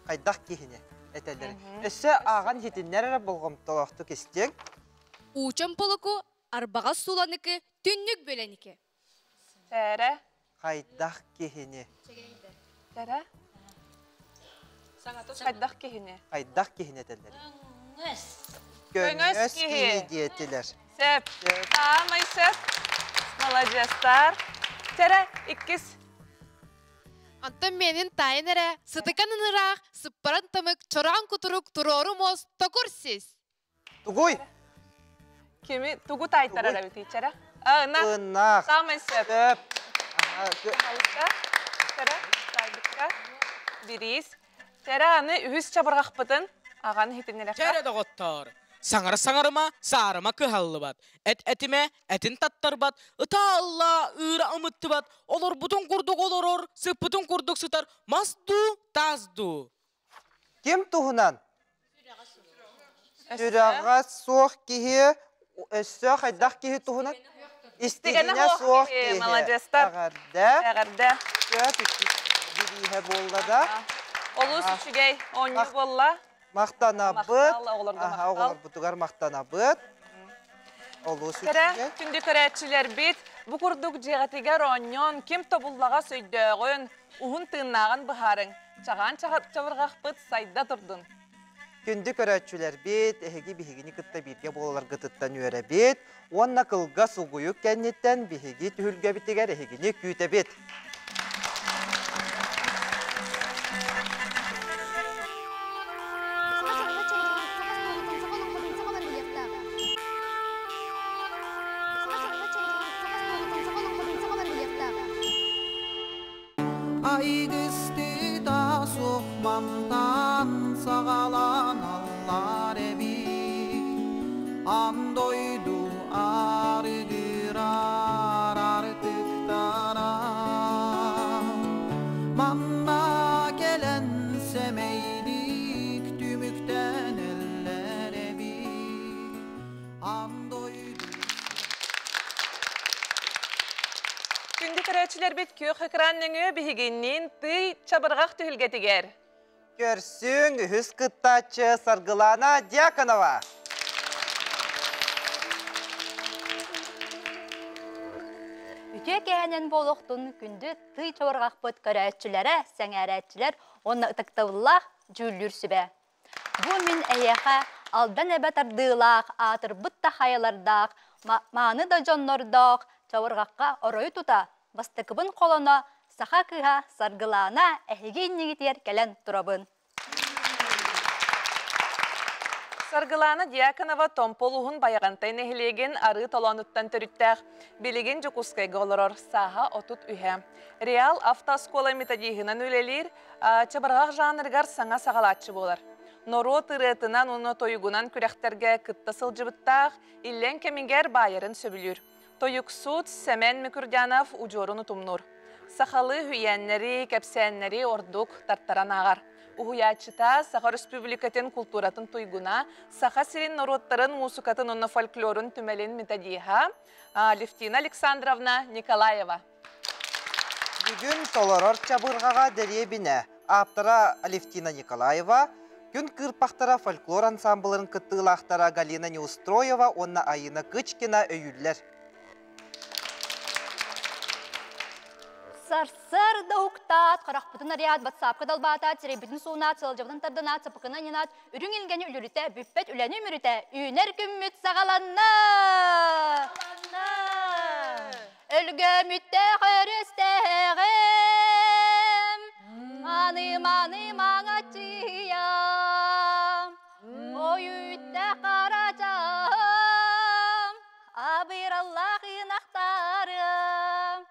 C: Хайдах киһини этэллэр. Өссө ааҕан иһитиннэр эрэ болҕомтолоохтук истиэҥ.
O: Уу чомполуку арбаҕас сууланыкы түннүк бөлөники.
B: Чэрэ.
C: Хайдах киһини?
B: Чэрэ. Хайдах киһини?
C: Хайдах киһини этэллэр?
B: Көҥөс.
C: Көҥөс киһи диэтилэр.
B: Сөп. Саамай сөп. Маладьыастар. Чэрэ, иккис.
O: Онтон менин таайын эрэ, сытыкан ыныраах, сыппаран тамык, чороон кутурук, туруору муос, токур сис.
C: Тугуй?
B: Кими тугу таайтарар эбитий чэрэ? Ынах.
C: Ынах.
B: Саамай сөп.
C: Сөп.
B: Чэрэ, таайбыкка. Бириис. Чэрэ аны үһүс чабырҕахпытын аҕан иһитиннэрэххэ.
P: Чэрэ доҕоттоор, саҥара саҥарыма, саарыма кыһаллыбат, эт этимэ, этин таттарбат, ытаа ыллаа, ыыра ымыттыбат, олорбутун курдук олорор, сыппытын курдук сытар мас дуу, таас дуу.
C: Ким туһунан? Сүрэҕэ суох киһи өссө хайдах киһи туһунан? Истигэнэ суох киһи.
B: Маладьыастар.
C: Эҕэрдэ.
B: Эҕэрдэ.
C: Сөп бирииһэ буолла да.
B: Олус үчүгэй оонньуу буолла.
C: Махтанабыт. Оҕолорбутугар махтанабыт. Олус үчүгэй.
B: Күндү көрөөччүлэрбит, бу курдук дьиэҕитигэр оонньоон, ким тобуллаҕас өйдөөҕүн, уһун тыыннааҕын быһаарыҥ. Чаҕаан чабырҕахпыт сайда турдун!
C: Күндү көрөөччүлэрбит, эһиги биһигини кытта бииргэ буоларгытыттан үөрэбит уонна кылгас угуйук кэнниттэн биһиги түһүлгэбитигэр эһигини күүтэбит.
A: Айгыстыта суох мантан саҕаланаллар эбит Ан дойду арыгырар артыктара Манна кэлэн сэмэйдик түмүктэнэллэр эбит Ан дойду
B: Күндү көрөөччүлэрбит күөх экран нөҥүө биһигинниин тый чабырҕах түһүлгэтигэр.
C: Көрсүҥ үһүс кыттааччы Саргылана Дьяконова.
Q: Үтүө кэһэнэн буолуохтун күндү тый чабырҕахпыт көрөөччүлэрэ, сэҥээрээччилэр уонна ытыктабыллаах дьүүллүүр сүбэ. Бу мин эйиэхэ Алдан эбэ тардыылаах, аатырбыт да хайалардаах, мааны да дьоннордоох чабырҕахха оройу тута, бастакыбын холоно, саха кыыһа Саргылаана эһиги иннигитигэр кэлэн турабын.
B: Саргылаана Дьяконова Томпо улууһун Байаҕантай нэһилиэгин Арыы Толоонуттан төрүттээх, билигин Дьокуускайга олорор, сааһа 33. Реал автооскуола методиһынан үлэлиир, чабырҕах жанрыгар саҥа саҕалааччы буолар. Норуот ырыатынан уонна тойугунан күрэхтэргэ кытта сылдьыбыттаах, иллэҥ кэмигэр баайарын сөбүлүүр. Тойуксут Сэмэн Микурдянов удьуорун утумнуур. Сахалыы үһүйээннэри, кэпсээннэри ордук тартаран ааҕар. уһуйааччыта, Саха Өрөспүүбүлүкэтин култууратын туйгуна, Саха сирин норуоттарын муусукатын уонна фольклорун түмэлин методиһа Алевтина Александровна Николаева.
C: Бүгүн толорор чабырҕаҕа дэриэбинэ ааптара Алевтина Николаева, Күн кыырпахтара фольклор ансамбларын кыттыылаахтара Галина Неустроева уонна Айыына Кычкина өйүүллэр.
Q: Сарсыарда уһуктаат, харахпытын арыйаат, батсаапка далбаатаат, сирэйбитин суунаат, сылдьабытын тардынаат, сапыкына анньынаат, үрүҥ илгэни үлүрүтэ, бүппэт үлэни үмүрүтэ, үүнэр күммүт саҕаланна! Өлгөмүттээх өрүстээҕим, маны-маны маҥаччыйам, ойүүттээх харачаам, абыраллаах ынахтарым.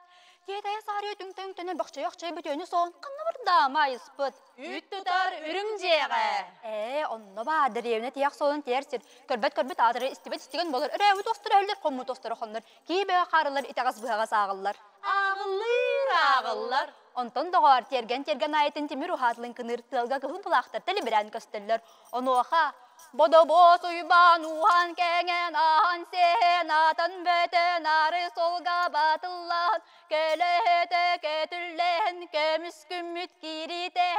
Q: Тиэтэйэ саарыйа түҥ-түҥ бөхчөйө-өхчөйө бүтүөнү соон ханна барда маайыспыт?
B: Үүт тутар үрүҥ дьиэҕэ.
Q: Ээ, онно баар дэриэбинэ тиэх суолун тиэр сир. Көрбөт-көрбүт аатыры истибэт истигэн болор. Өрөөбүт остор өһүллэр, хоммут остор хоннор. Киибэ хаарылар итэҕэс быһаҕас ааҕыллар.
B: Ааҕыллыыр ааҕыллар.
Q: Онтон доҕоор, тиэргэн-тиэргэн аайытын тимир уһаатылын кыныыр тыалга кыһын тулаахтар тэлибирээн көстөллөр. Онуоха Бодобуос Уйбаан ууһан кэҥэн ааһан сиэн аатан бөтөн ары суолга батыллан Көлөһөтө көтүллэн көмүс күммүт киириитэ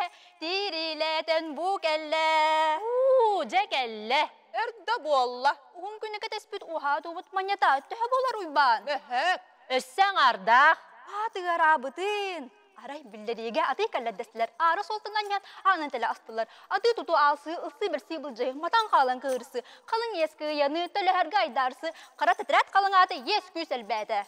Q: тиирилэтэн бу кэллэ. Уу, дьэ кэллэ.
B: Өрдө буолла.
Q: Уһун күнү кэтэспит уһаатуубут манньата төһө буолар Уйбаан?
B: Мөһөк.
F: Өссө аҥаардаах.
Q: Аатыгараабытын. Арай биллэриигэ атыы кэллэрдэстилэр. Аара суолтан анньан аанын тэлэ астылар. Атыы тутуу аалсыы, ылсыы бэрсии былдьаһыы, матан хаалан кыырсы, халыҥ иэс кыайаны, төлөһөргө айдаарсы, хара тэтэрээт халыҥаата иэс күүс элбээтэ.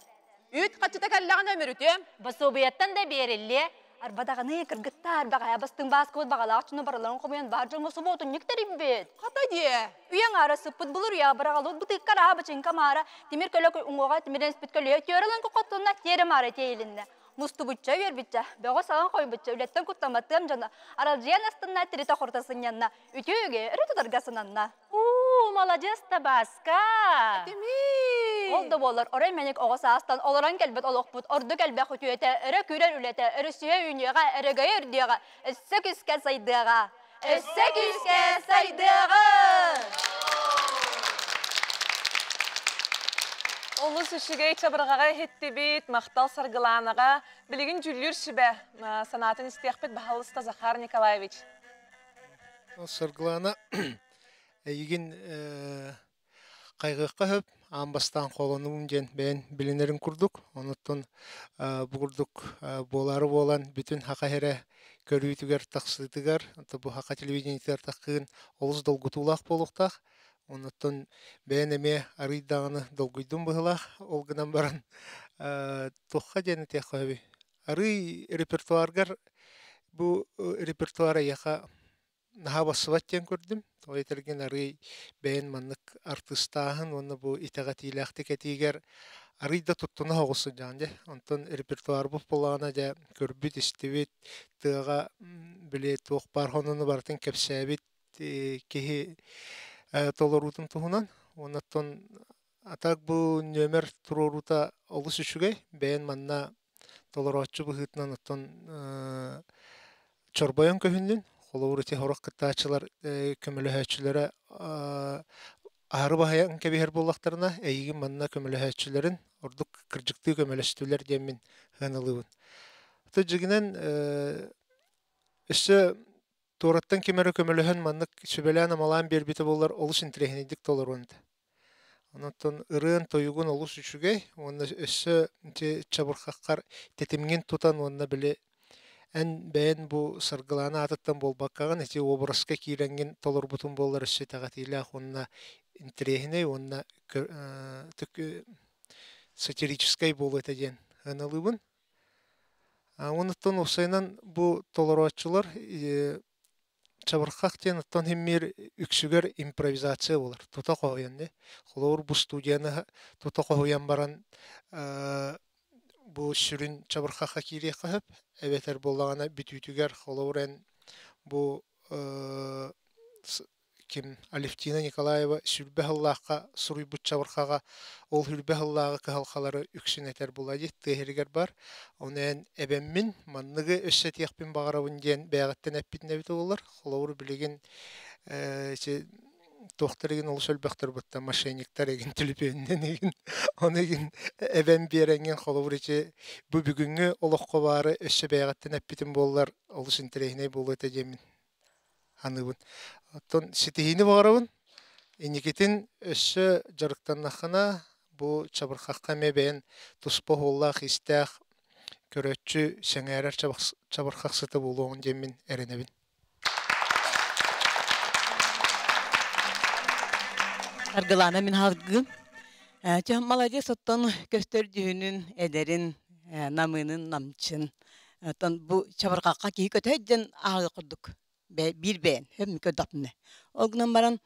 B: Үүт хаччыта кэллэҕинэ өмүрүтүөм.
F: Босуобуйаттан да биэриллиэ.
Q: Арбадаҕаны кыргыттар баҕайа бастыҥ бааскыбыт баҕалаах дьону барыларын хомуйан баар дьоҥҥо субуотунньук тэрийбит.
B: Хата диэ.
Q: Үйэҥ аара сыппыт былыр үйэ быраҕалыт бытыыкка араа бачыҥка маара тимир көлө уҥуоҕа тимирэн испит көлүө түөрэлэн кохоттунна тиэрэ маара тиэйилиннэ. Мустубучча үөрбүччэ, бөҕө саҕан хойбучча үлэттэн куттамматтыам дьоно аралдьыйан астынна тиритэ хорто сынньанна, үтүө үгэ өрө тутарга сананна.
F: Уу, маладьыас табааска!
B: Этимии!
Q: Ол да буоллар, орой мэник оҕо саастан олорон кэлбит олохпут ордук элбэх үтүөтэ, өрө күүрэр үлэтэ, өрүсүһэ үүнүөҕэ, өрөгөйө үрдүөҕэ, өссө күүскэ сайдыаҕа!
B: Өссө күүскэ сайдыаҕа! Олус үчүгэй чабырҕаҕа иһиттибит, махтал Саргылаанаҕа. Билигин дьүүллүүр сүбэ санаатын истиэхпит баһалыста Захар Николаевич.
N: Саргылаана эйигин хайҕыахха сөп, аан бастаан холонуум диэн бэйэн билинэрин курдук. Онуттан бу курдук буолаары буолан бүтүн саха сирэ көрүүтүгэр тахсыытыгар, бу саха телевидениетыгар таххыын олус долгутуулаах буолуохтаах. Онуттан бэйэн эмиэ арыый даҕаны долгуйдум быһыылаах. Ол гынан баран туохха диэн этиэххэ сөбүй? Арыый репертуаргар бу репертуар эйиэхэ наһаа бассыбат диэн көрдүм. Тоҕо этэргин арыый бэйэн маннык артыыстааһын уонна бу итэҕэтиилээхтик этиигэр арыый да туттуна соҕус сылдьаҕын дьэ. Онтон репертуарбыт буоллаҕына дьэ көрбүт, истибит, тыаҕа били туох баар сонуну барытын кэпсээбит киһи толоруутун туһунан. Оннуттан а так бу нүөмэр туруоруута олус үчүгэй. Бэйэн манна толорооччу быһыытынан оттон чорбойон көһүннүн. Холобур ити сорох кыттааччылар көмөлөһөөччүлэрэ аһары баһыйан кэбиһэр буоллахтарына, эйигин манна көмөлөһөөччүлэрин ордук кырдьыктыы көмөлөстүлэр диэммин сыаналыыбын. Ото дьиҥинэн өссө туораттан ким эрэ көмөлөһөн маннык сүбэлээн-амалаан биэрбитэ буоллар олус интэриэһинэйдик толоруон этэ. Онон ырыан-тойугун олус үчүгэй уонна өссө ити чабырҕаххар тэтимҥин тутан уонна били эн бэйэн бу Саргылаана аатыттан буолбаккаҕын ити уобараска киирэҥҥин толорбутун буоллар өссө итэҕэтиилээх уонна интэриэһинэй уонна сатирическай буолуо этэ диэн сыаналыыбын. Онуттан уопсайынан бу толорооччулар Чабырҕах диэн оттон иһиммиир үксүгэр импровизация буолар, тута хоһуйан дии. Холобур, бу студияны тута хоһуйан баран бу сүрүн чабырҕахха киириэххэ сөп, эбэтэр буоллаҕына бүтүүтүгэр холобур эн бу Ким Алевтина Николаева сүлбэ сыллаахха суруйбут чабырҕаҕа ол сүлбэ сыллааҕы кыһалҕалары үксүн этэр буолла дии тыа сиригэр бар. Ону эн эбэммин манныгы өссө этиэхпин баҕарабын диэн бэйэҕиттэн эппитин эбитэ буоллар. Холобур билигин ити туохтар игин олус элбэхтэр бытта мошенниктар игин түлүпүөннэн игин ону игин эбэн биэрэҥҥин холобур ити бу бүгүҥҥү олоххо баары өссө бэйэҕиттэн эппитин буоллар олус интэриэһинэй буолуо этэ диэммин саныыбын. Оттон ситиһиини баҕарабын. Инникитин өссө дьарыктаннаххына, бу чабырҕахха эмиэ бэйэн туспа уһуллаах-иистээх көрөөччү сэҥээрэр чабырҕахсыта буолуоҕун диэммин эрэнэбин.
H: Аргылаана мин халгым. Чэ, молодец, оттон көстөр дьүһүнүн, эдэрин, намыынын, намчын. Оттон бу чабырҕахха киһи көтөйдөн ааҕыы курдук биир бэйэн хөм көрдөхпүнэ. Ол гынан баран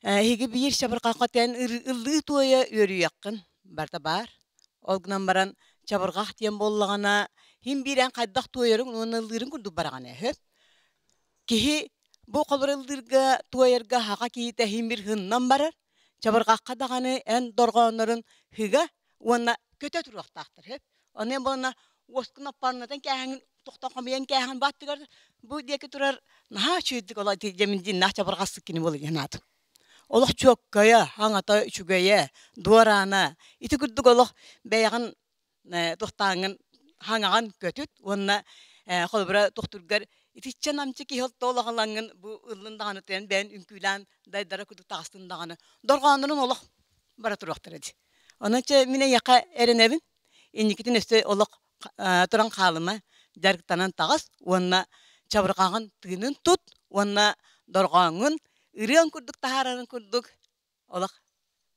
H: эһиги биир чабырҕахха тэн ыллыы туойа үөрүйэххин барыта баар. Ол гынан баран чабырҕах диэн буоллаҕына хин биирэн хайдах туойарыҥ уонна ыллыырыҥ курдук бараҕын ээ хөп. Киһи бу холобур ыллыырга туойарга хаха киһитэ хин бир хыннан барар. Чабырҕахха даҕаны эн дорҕооннорун хыга уонна көтө туруохтаахтар сөп. Онон буолна уоскун аппарнатан кээһэҥин тохтон хомуйан кээһэн бааттыгар бу диэки турар наһаа үчүгэйдик олох дьэмин диннаах чабырҕассык кини буола диэн аатым. Олох чуоккайа, хаҥата үчүгэйэ, дуораана ити курдук олох бэйэҕин туохтааҥҥын хаҥаҕын көтүт уонна холобура тохтургар итиччэ намчы киһи олохолоҥҥун бу ыллын даҕаны тыйан бэйэн үҥкүүлээн дайдара курдук таҕыстын даҕаны дорҕооннорун олох бара туруохтара дии. Онон чэ мин эйиэхэ эрэнэбин. Инникитин өссө олох туран хаалыма, дьарыктанан таҕыс уонна чабырҕаҕын тыынын тут уонна дорҕооҥҥун ырыаҥ курдук таһаарарын курдук олох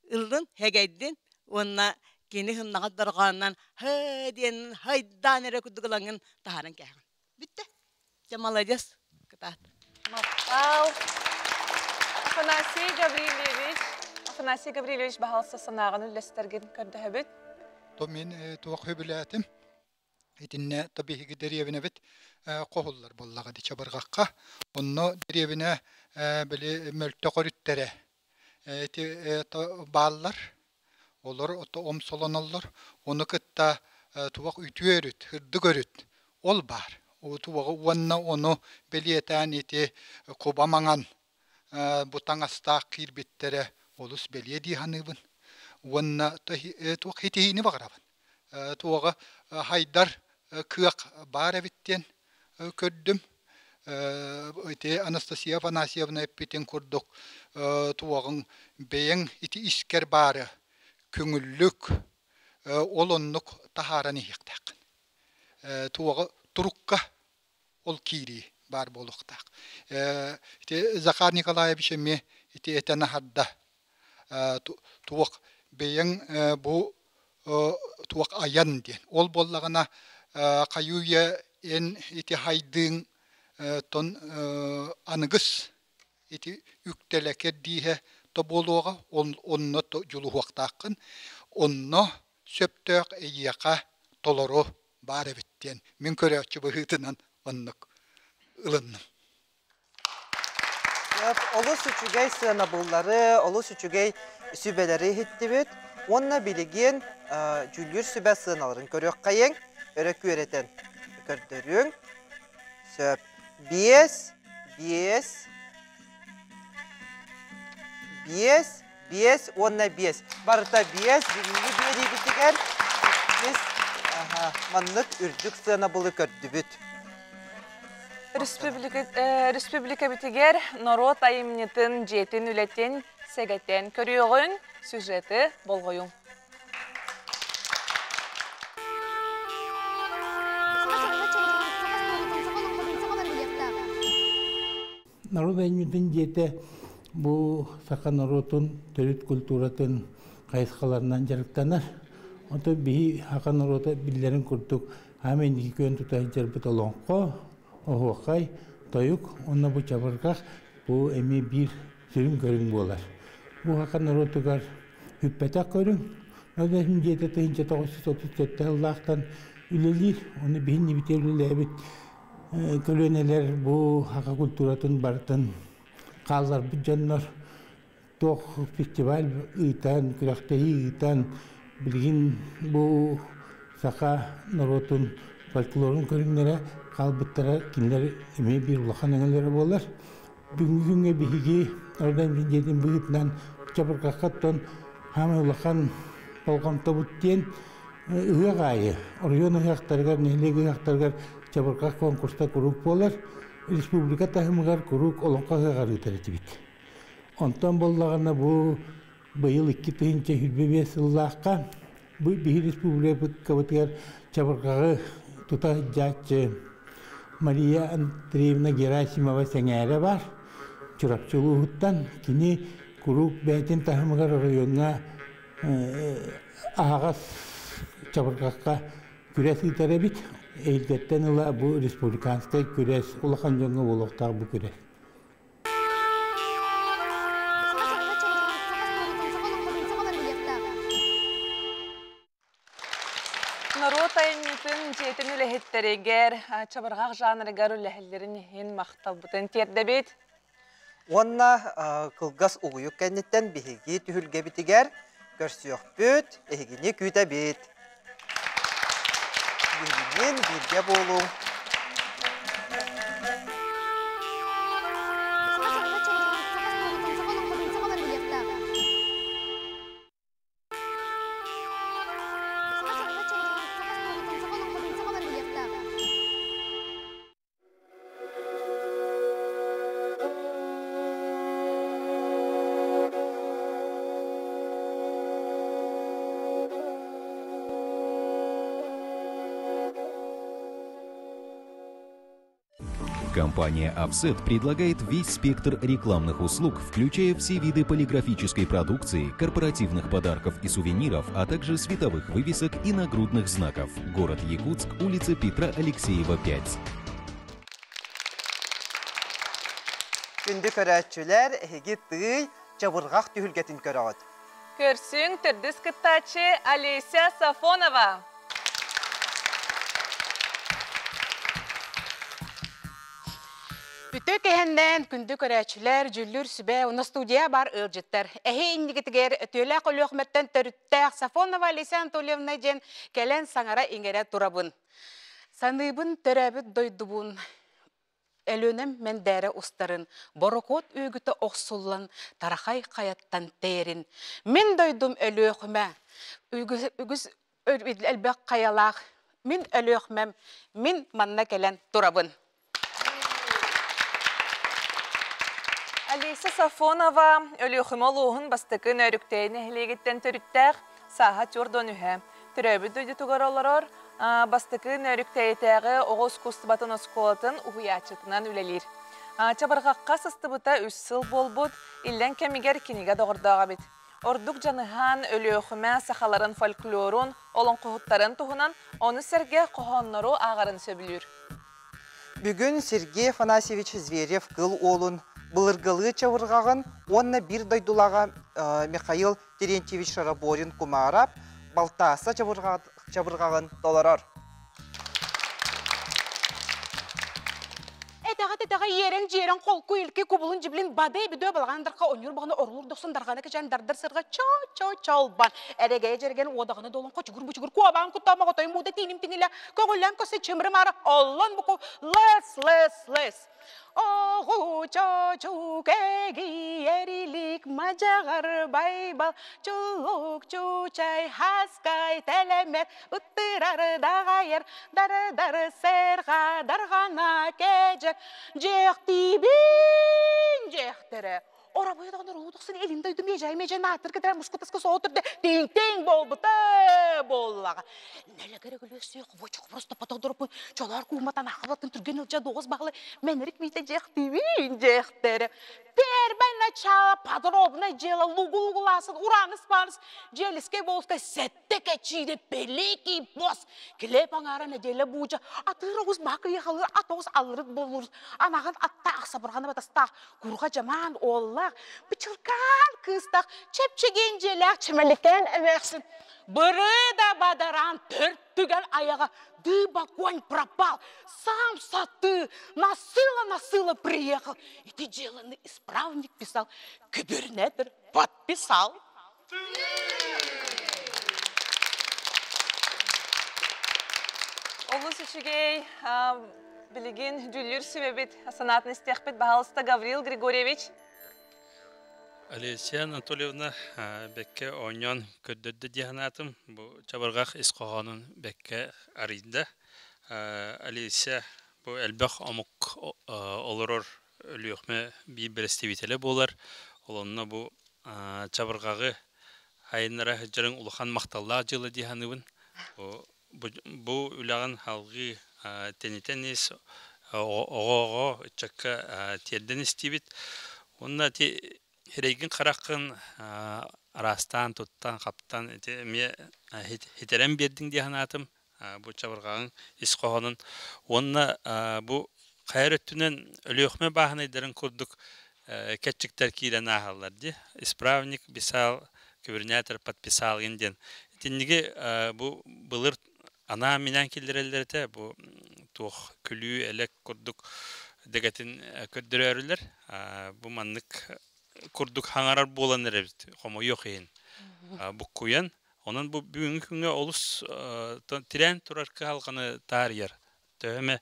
H: ыллын, һэгэйдин уонна кини сымнаҕас дорҕоонунан һы диэн хайдаан эрэ курдук ылаҥҥын таһааран кээһэҕин. Бүттэ. Дьэ молодец. Кытаат.
B: Махтал. Афанасий Гаврильевич, Афанасий Гаврильевич баһаалыста санааҕын үллэстэргин көрдөһөбүт.
I: То мин туох сөбүлээтим. Итиннэ то биһиги дэриэбинэбит хоһуллар буоллаҕа ди чабырҕахха. Онно дэриэбинэ били мөлтөх өрүттэрэ ити бааллар. Олор омсолоноллор. Ону кытта туох үтүө өрүт, ырдык өрүт ол баар. Туоҕу уонна ону бэлиэтээн ити куба маҥан бу таҥастаах киирбиттэрэ олус бэлиэ дии саныыбын. Уонна туох итиини баҕарабын. Туоҕа хайдар кыах баар эбит диэн көрдүм. Ити Анастасия Афанасьевна эппитин курдук туоҕуҥ бэйэҥ ити искэр баары көҥүллүк ол оннук таһааран иһиэхтээххин. Туоҕа турукка ол киирии баар буолуохтаах. Ити Захар Николаевич эмиэ ити этэн аһарда. Туох бэйэҥ бу туох айан диэн. Ол буоллаҕына хайыы-үйэ эн ити хайдыыҥ тон аныгыс ити үктэлэ кэрдииһэ то буолуоҕа онно дьулуһуохтааххын. Онно сөптөөх эйиэхэ толору баар эбит диэн мин көрөөччү быһыытынан оннук ылынным.
C: Олус үчүгэй сыанабыллары, олус үчүгэй сүбэлэри иһиттибит. Уонна билигин дьүүллүүр сүбэ сыаналарын көрүөххэйиҥ, өрө күөрэтэн көрдөрүҥ. Сөп. Биэс, биэс, биэс, биэс уонна биэс. Барыта биэс бүгүҥҥү биэриибитигэр иккис маннык үрдүк сыанабылы көрдүбүт.
B: Республикабытыгар норуот айымньытын дьиэтин үлэтин сэгэтэн көрүөҕүн, сюжеты болҕойуҥ.
R: Норуот айымньытын дьиэтэ бу саха норуотун төрүт культуратын хайысхаларынан дьарыктанар. Онтон биһи саха норуота биллэрин курдук аам инники күөн тута сылдьарбыт олоҥхо, оһуохай, тойук уонна бу чабырҕах бу эмиэ биир сүрүн көрүҥ буолар. Бу саха норуотугар бүппэтэх көрүҥ. Норуот айымньытын дьиэтэ 1937 сыллаахтан үлэлиир. Ону биһин үлэлээбит көлүөнэлэр бу саха культуратын барытын хаалларбыт дьоннор туох фестиваль ыытан, күрэхтэһии ыытан, билигин бу саха норуотун фольклорун көрүҥнэрэ хаалбыттара кинилэр эмиэ биир улахан өҥөлөрө буолар. Бүгүҥҥү күҥҥэ биһиги Орден дьиэтин быһыытынан чабырҕаххаттан хаамай улахан болҕомтобут диэн ыһыах аайы оройуон ыһыахтарыгар, нэһилиэк ыһыахтарыгар чабырҕах конкурста куруук буолар. Республика таһымыгар куруук олоҥхо ыһыаҕар ыытар этибит. Онтон буоллаҕына бу быйыл 2025 сыллаахха бу биһи республикабытыгар чабырҕаҕы тута сылдьааччы Мария Андреевна Герасимова сэҥээрэ баар. Чурапчы улууһуттан кини куруук бэйэтин таһымыгар оройуоҥҥа аһаҕас чабырҕахха күрэс ыытар эбит. Эһиилгэттэн ыла бу республиканскай күрэс улахан дьоҥҥо буолуохтаах бу күрэс.
B: Норуот айымньытын дьиэтин үлэһиттэригэр, чабырҕах жанрыгар үлэһэллэрин иһин махталбытын тиэрдэбит.
C: Уонна кылгас угуйук кэнниттэн биһиги түһүлгэбитигэр көрсүөхпүт, эһигини күүтэбит. Биһигинин бииргэ буолуҥ.
L: Компания Offset предлагает весь спектр рекламных услуг, включая все виды полиграфической продукции, корпоративных подарков и сувениров, а также световых вывесок и нагрудных знаков. Город Якутск, улица Петра Алексеева, 5.
C: Күндү көрөөччүлэр, эһиги тыый, чабырҕах түһүлгэтин көрөҕүт.
B: Көрсүҥ төрдүс кыттааччы Олеся Сафонова.
S: Үтө кэһэннээн күндү көрөөччүлэр, дьүллүр сүбэ, уна студия бар ыалдьыттар. Эһи иннигитигэр өтүөлээх Өлүөхмэттэн төрүттээх Сафонова Олеся Анатольевна диэн кэлэн саҥара-иҥэрэ турабын. Саныыбын төрөөбүт дойдубун Өлүөнэм мэндээрэ устарын, борокуот үөгүтэ охсуллан Тарахай хайаттан тэйэрин. Мин дойдум Өлүөхүмэ, үгүс элбэх хайалаах мин Өлүөхүмэм, мин манна кэлэн турабын.
B: Алиса Сафонова Өлүөхүмэ улууһун бастакы Нөөрүктэйи нэһилиэгиттэн төрүттээх сааһа түөрт үһэ. Төрөөбүт дойдутугар олорор бастакы Нөөрүктэйитээҕи оҕо искусствотын оскуолатын уһуйааччытынан үлэлиир. Чабырҕахха сыстыбыта үс сыл буолбут, иллэҥ кэмигэр кинигэ доҕордоох эбит. Ордук дьаныһан Өлүөхүмэ сахаларын фольклорун, олоҥхоһуттарын туһунан ону сэргэ хоһооннору ааҕарын сөбүлүүр.
C: Бүгүн Сергей Афанасьевич Зверев кыл уолун былыргылыы чабырҕаҕын уонна биир дойдулааҕа Михаил Терентьевич Шараборин Кумаарап Балтааса чабырҕаҕын толорор.
S: Этэҕэ-тэтэҕэ иэрэҥ-дьиэрэҥ холку илки кубулун дьиблин бадай бүдөө балаҕан дарха онньур баҕана оруулур дохсун дарҕана кэчээн дардар сырга чо-чо-чолбан эрэгэйэ дьэргэн уодаҕына долун хочугур-бучугур куобаан куттаама хотойун муута тииним тиҥилэ көҕүллээн көсө чымыры маара оллон буку лес-лес-лес Оҕучочук эгиэрилик мадьаҕар байбал чулук чуучай хаскай тэлэмэр ыттырар даҕайар дар-дар сэрҕа дарҕана кэдьэр дьиэхтиибин дьиэхтэрэ Орабыйа даҕаны уруу тахсан илин дойду миэжай миэжай нааттыр кэтэрэ мускутаска соотурда тиҥ-тиҥ буолбута буоллаҕа. Нэлэгэр өгүлүөсүө хобочок просто потодорпун чолоор кууматан ахыбатын түргэн ылдьа доҕус баҕалы мэнэрик миитэ дьиэхтиибин дьиэхтэрэ. Первое начало подробное дело лугу-лугуласын ураныс-паныс дьиэлискэй болуска сэттэ кэчиире великий босс килиэп аҥаара нэдиэлэ бууча атыыр оҕус баакыйахалыр ат оҕус аллырыт боллур анаҕын аттаах сабырҕаны батастаах курга дьамаан уоллаах бычылкаан кыыстаах чэпчэгиэн дьиэлээх чэмэликээн эмээхсин бырыы да бадараан төрт Түгэн аяға дыба конь пропал. Сам саты, насыла-насыла приехал. И ты деланный исправник писал, губернатор подписал.
B: Олус үчүгэй билигин дьүүллүүр сүбэбит санаатын истиэхпит баһаалыста Гаврил Григорьевич.
J: Олеся Анатольевна бэккэ оонньоон көрдөрдө дии санаатым. Бу чабырҕах ис хоһоонун бэккэ арыйда. Олеся бу элбэх омук олорор Өлүөхүмэ биир бэрэстэбиитэлэ буолар. Ол онно бу чабырҕаҕы айыннара сылдьарыҥ улахан махталлаах дьыала дии саныыбын. Бу үлэҕин салгыы тэнитэн ис, оҕо-оҕо ыччакка тиэрдэн истиибит. Уонна ити сирэйгин-хараххын араастаан туттан-хаптан ити эмиэ хитэрэн биэрдиҥ дии санаатым. Бу чабырҕаҕыҥ ис хоһоонун уонна бу хайа эрэ өттүнэн Өлүөхүмэ бааһынайдарын курдук кэтчиктэр киирэн ааһаллар дии. Исправник писал, күбүрүнээтэр подписал диэн. Итинниги бу былыр анаан-минээн киллэрэллэр этэ. Бу туох күлүү, элэк курдук дэгэтин көрдөрөөрүлэр. Бу маннык курдук хаҥарар буолан эрэбит, хомойуох иһин. Буккуйан. Онон бу бүгүҥҥү күҥҥэ олус тирээн турар кыһалҕаны таарыйар. Төһө эмэ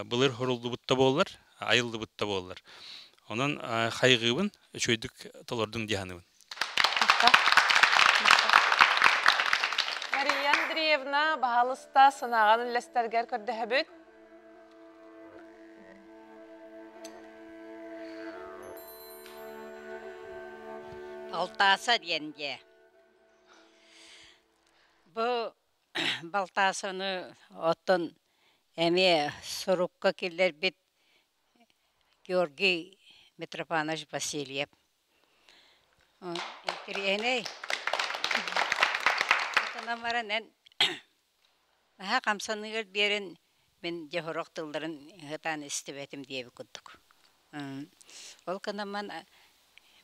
J: былыр хоруллубут да буоллар, айыллыбыт да буоллар. Онон хайҕыыбын, үчүгэйдик толордуҥ дии саныыбын.
B: Мария Андреевна, баһаалыста санааҕын үллэстэргэр көрдөһөбүт.
M: Алтааса диэн дьиэ. Бу Балтаасаны оттон эмиэ сурукка киллэрбит Георгий Митрофанович Васильев. Интэриэһинэй. Отонон баран эн наһаа хамсаныыгар биэрэн мин дьэ сорох тылларын ыһытаан истибэтим диэбит курдук. Ол гынан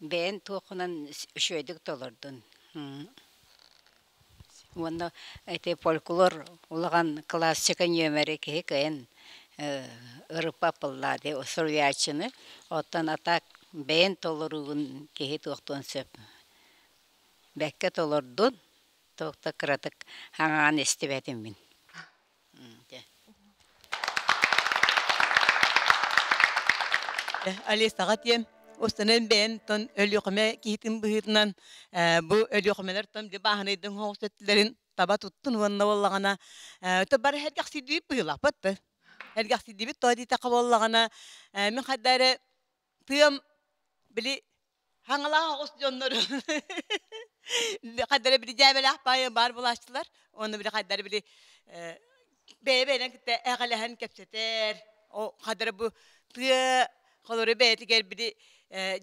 M: бэйэн туоххунан үчүгэйдик толордун. Уонна ити фольклор улахан классика нүөмэрэ киһи кыайан ырыппаппыллаа дии суруйааччыны. Оттон а так бэйэн толоруугун киһи туохтуон сөп. Бэккэ толордун, туох да кыратык хаҥаан истибэтим мин.
H: Алисаҕа тиэм устанан бэйэм тон Өлүөхүмэ киһитин быһыытынан бу Өлүөхүмэлэр тон бааһынайдын хоҥсөттүлэрин таба туттун уонна буоллаҕына то бары эргэхсийдибит быһыылаахпыт да эргэхсийдибит тоҕо диэтэххэ буоллаҕына мин хайда эрэ тыам били хаҥалаах оҕус дьоннору хайдара били дьээбэлээх баайы баар булааччылар уонна били хайдара били бэйэ-бэйэлэрин кытта эҕэлэһэн кэпсэтэр о хайдара бу тыа холору бэйэтигэр били